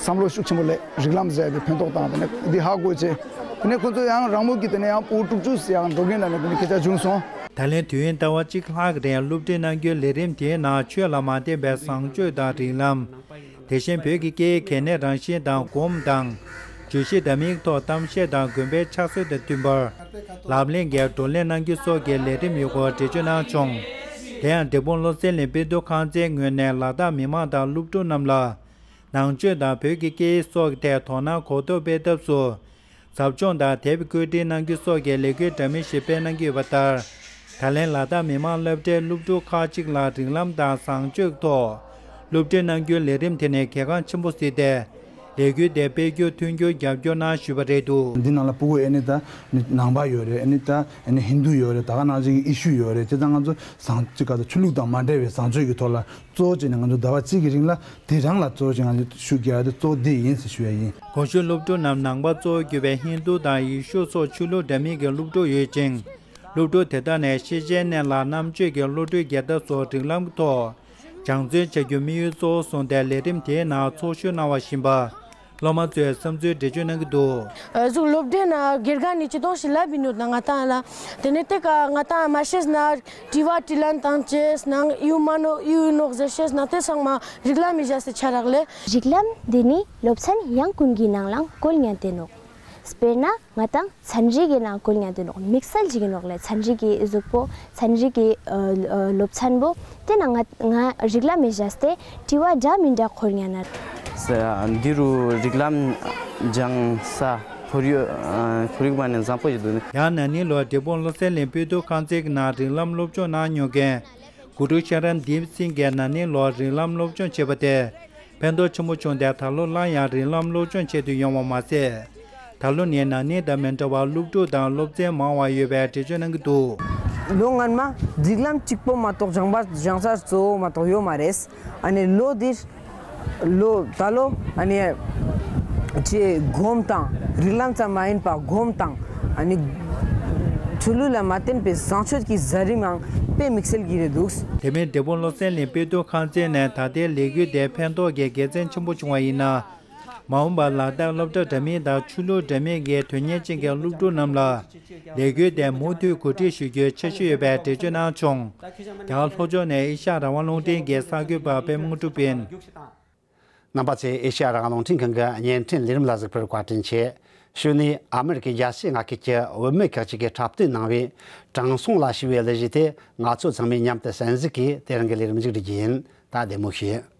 བསམ་བློ་ཤུགས་ཆེན་པོ་སླེབས། རིགས་ལམ་ཟེར་ཡག་དེ་ཕན་ཐོགས་བཏང་། དེ་ནས་འདི་ཧ་གོ་བྱས། དེ་ནས་ཁོ་ཚོ་ཡང་རང་མོས་ཀྱིས་དེ་ནས་ཡང་སྤོ་བོ་དྲུག་ཅུ་ཙམ་ཡང་འགྲོ་མཁན་ལ་ནས་དེ་ནས་སྐད་ཆ་བྱུང་སོང་། ད་ལན་དུས་ཡུན་ཟླ་བ་གཅིག་ལྷག་གི་རིང་སློབ་ཁྲིད་གནང་རྒྱུའི་ལས་རིམ་དེའི་ནང་ཆོས་ལ་མ་བརྟེན་པའི་བཟང་སྤྱོད་དང་རིགས་ལམ། དེ་བཞིན་བོད་ཀྱི་སྐད་ཡིག་གལ་གནད་རང་བཞིན་དང་སྒོམ་དང་། བརྗོད་གཞི་འདྲ་མིན་ཐོག་གཏམ་བཤད་དང་དགོན་པའི་ཕྱག་སྲོལ་དང་མཐུན་པར་ལམ་གླེང་གི་བགྲོ་གླེང་གནང་རྒྱུ་སོགས་ཀྱི་ལས་རིམ་ཡོད་སྐོར་འགྲེལ་བརྗོད་གནང་བྱུང་། དེ་ཡང་འབྲས་སྤུངས་བློ་གསལ་གླིང་དཔེ་སྡུར་ཁང་ཚན་ངོས་ནས་ལ་དྭགས་མི་མང་དང་སློབ་ཕྲུག་རྣམས་ལ་ནང་ཆོས་དང་བོད་ཀྱི་སྐད་ཡིག་སོགས་ཀྱི་ཐད་དོ་སྣང་གོ་རྟོགས་སྤེལ་ཐབས་སུ། ཟབ་སྦྱོང་དང་དེབ་བཀོད་སྒྲིག་གནང་རྒྱུ་སོགས་ཀྱི་ལས་འགུལ་འདྲ་མིན་ཞིག་སྤེལ་གནང་གི་ཡོད་པ་ལྟར། ད་ལན་ལ་དྭགས་མི་དམངས་སློབ་གྲྭའི་སློབ་ཕྲུག་ཁག་ཅིག་ལ་རིགས་ལམ་དང་བཟང་སྤྱོད་ཐོག་སློབ་ཁྲིད་གནང་རྒྱུའི་ལས་རིམ་དེ་ནི་གལ་འགངས་ཆེན་པོ་གཟིགས་ཏེ། ལས་འགུལ་དེ་སྤེལ་རྒྱུར་མཐུན་འགྱུར་རྒྱབ་སྐྱོར་གནང་ཞུས་པ་རེད་འདུག་འདི་ནང་ལ་སྤུ་གུ་ཨེ་ནི་ད་ནི་ནང་པ་ཡོད་རེད། ཨེ་ནི་ད་ཨེ་ནི་ཧིན་དུ་ཡོད་རེད། ད་ག་ནང་བཞིན་ཡེ་ཤུ་ཡོད་རེད། དེ་ད་ང་ཚོ་བཟང་སྤྱོད་ག་ད་ཆོས་ལུགས་དང་མ་འབྲེལ་བའི་བཟང་སྤྱོད་ཀྱི་ཐོག་ལ་གཙོ་བོ་བྱས་ནས་ང་ཚོ་ཟླ་བ་གཅིག་གི་རིང་ལ་དེ་རང་ལ་གཙོ་བོ་བྱས་ང་ཚོ་ཤུགས་རྒྱག་ཡ་དེ་གཙོ་བོ་འདི་ཡིན་ཟེར་ཞུ་ཡ་ཡིན། གོང་ཞུས་སློབ་ཕྲུག་རྣམས་ནང་པ་གཙོ་བོ་གྱུར་པའི་ཧིན་དུ་དང་ཡེ་ཤུ་སོགས་ཆོས་ལུགས་འདྲ་མིན་གྱི་སློབ་ཕྲུག་ཡོད་ཅིང་། སློབ་ཕྲུག་དེ་དག་ནས་ཤེས་བྱའི་གནས་ལ་རྣམ་དཔྱོད་ཀྱི་བློ་གྲོས་རྒྱས་ཐབས་སོགས་རིགས་ལམ་གྱི་ཐོག་སྦྱང་བརྩོན་བྱ་རྒྱུ་དམིགས་ཡུལ་གཙོ་བོར་བཟུང་སྟེ་ལས་རིམ་དེའི་ནང་ཚོགས་ཞུགས་གནང་བ་བཞིན་པ། སློབ་མ་ཚོས་བསམ་ཚུལ་འགྲེལ་བརྗོད་གནང་གི་འདུག། ཨ་ཟུག་སློབ་གྲྭའི་ནང་སྒེར་ག་ནས་ཅི་གཏོང་ཞིག་ལབ་ཡིན་ནོ་ན་ང་ཏང་ལ། དེ་ནས་དེ་ཀ་ང་ཏང་མ་ཤེས་ན་དྲི་བ་དྲིས་ལན་བཏང་ཅེས་ནང་ཡུ་མ་ནོ་ཡུ་ནོག་ཟེར་ཤེས་ན་དེ་ཚང་མ་རིགས་ལམ་མི་བཞག་སེ་ཆ་རག་ལེ། རིགས་ལམ་འདི་ནི་སློབ་ཚན་ཡང་ཀུན་གྱི་ནང་ལ་བཀོལ་ཉན་ཏེ་ནོག། དཔེར་ན་ང་ཏང་ཚན་རིག་གི་ནང་བཀོལ་ཉན་ཏེ་ནོག། དམིགས་བསལ་ཅིག་ཡིན་ནོག་ལེ། ཚན་རིག་གི་གཟུགས་པོ་ཚན་རིག་གི་ཨ་ཨ་སློབ་ཚན་པོ་དེ་ན་ང་ང་རིགས་ལམ་མི་བཞག་སྟེ་དྲི་བ་འདྲ་མི་འདྲ་འཁོར་ཉན་ན། ས་འདི་རུ་རིགས་ལམ་སྦྱང་ས་ཁོར་ཡུག་ཨ་ཁོར་ཡུག་མ་ནས་བཟང་པོ་ཞིག་འདུག་ནི། ཡང་ན་ནིང་ལོར་འབྲས་སྤུངས་བློ་གསལ་གླིང་དཔེ་སྟོན་ཁང་ཚན་གྱི་ནང་རིགས་ལམ་སློབ་སྦྱོང་གནང་མྱོང་མཁན་གོ་སྒྲིག་ཤ་ར་འདིབ་སིང་གིས་ན་ནིང་ལོར་རིགས་ལམ་སློབ་སྦྱོང་བྱས་པ་དེ་ཕན་ཐོགས་ཆེན་པོ་བྱུང་སྟེ་ད་ལོ་སླར་ཡང་རིགས་ལམ་སློབ་སྦྱོང་བྱེད་དུ་ཡོང་བ་མ་ཟད། ད་ལོ་ནི་ན་ནིང་དང་མི་འདྲ་བར་སློབ་ཕྲུག་དང་སློབ་ཚན་མང་བ་ཡོད་པའི་འགྲེལ་བརྗོད་གནང་གི་འདུག། ལོ་སྔན་མ་རིགས་ལམ་གཅིག་པོ་མ་གཏོགས་སྦྱང་པ་སྦྱང་ས་གཙོ་བོ་མ་གཏོགས་ཡོད་མ་རེད། ཨ་ནི་ལོ་འདིར་ལོ་ད་ལོ་ཨ་ནི་ཅེས་སྒོམ་དང་རིགས་ལམ་ཙམ་མ་ཡིན་པ་སྒོམ་དང་ཨ་ནི་ཆོས་ལུགས་ལ་མ་བརྟེན་པའི་བཟང་སྤྱོད་ཀྱི་ཟ་རིམ་ཡང་དཔེ་དམིགས་བསལ་གྱི་རེད་འདུག། དེ་མིན་འབྲས་སྤུངས་བློ་གསལ་གླིང་དཔེ་སྟོན་ཁང་ཚན་ནས་ད་ལྟའི་ལས་འགུལ་དེ་ཕན་ཐོགས་ཀྱི་དགེ་མཚན་ཆེན་པོ་བྱུང་བ་ཡིན་ན། མ་འོངས་པར་ལ་དྭགས་སློབ་གྲྭ་འདྲ་མིན་དང་ཆོས་ལུགས་འདྲ་མིན་གྱི་དོན་གཉེར་ཅན་གྱི་སློབ་ཕྲུག་རྣམས་ལ་ལས་འགུལ་དེ་མུ་མཐུད་གོ་སྒྲིག་ཞུ་རྒྱུའི་འཆར་གཞི་ཡོད་པའི་འགྲེལ་བརྗོད་གནང་བྱུང་། རྒྱ་གར་ལྷོ་ཕྱོགས་ནས་ཨེ་ཤ་ཡ་རང་དབང་རླུང་འཕྲིན་གྱི་གསར་འགོད་པ་པད་མ་དངོས་གྲུབ་ཡིན། རྣམ་པ་ཚོས་ཨེ་ཤ་ཡ་རང་དབང་རླུང་འཕྲིན་ཁང་གི་བརྙན་འཕྲིན་ལས་རིམ་ལ་གཟིགས་པར་བཀའ་དྲིན་ཆེ། གཞུག་ནས་ཨ་མེ་རི་ཀའི་རྒྱལ་སྤྱིའི་མངའ་ཁུལ་གྱི་བུད་མེད་ཁག་ཅིག་གིས་འཁྲབ་སྟོན་གནང་བའི་དྲང་སྲོང་ལ་ཞུ་བའི་གླུ་གཞས་དེ་ང་ཚོ་ཚང་མས་མཉམ་དུ་གསན་གཟིགས་ཀྱིས་དེ་རིང་གི་ལས་རིམ་མཇུག་སྒྲིལ་རྒྱུ་ཡིན། ད་བདེ་མོ་བྱོས།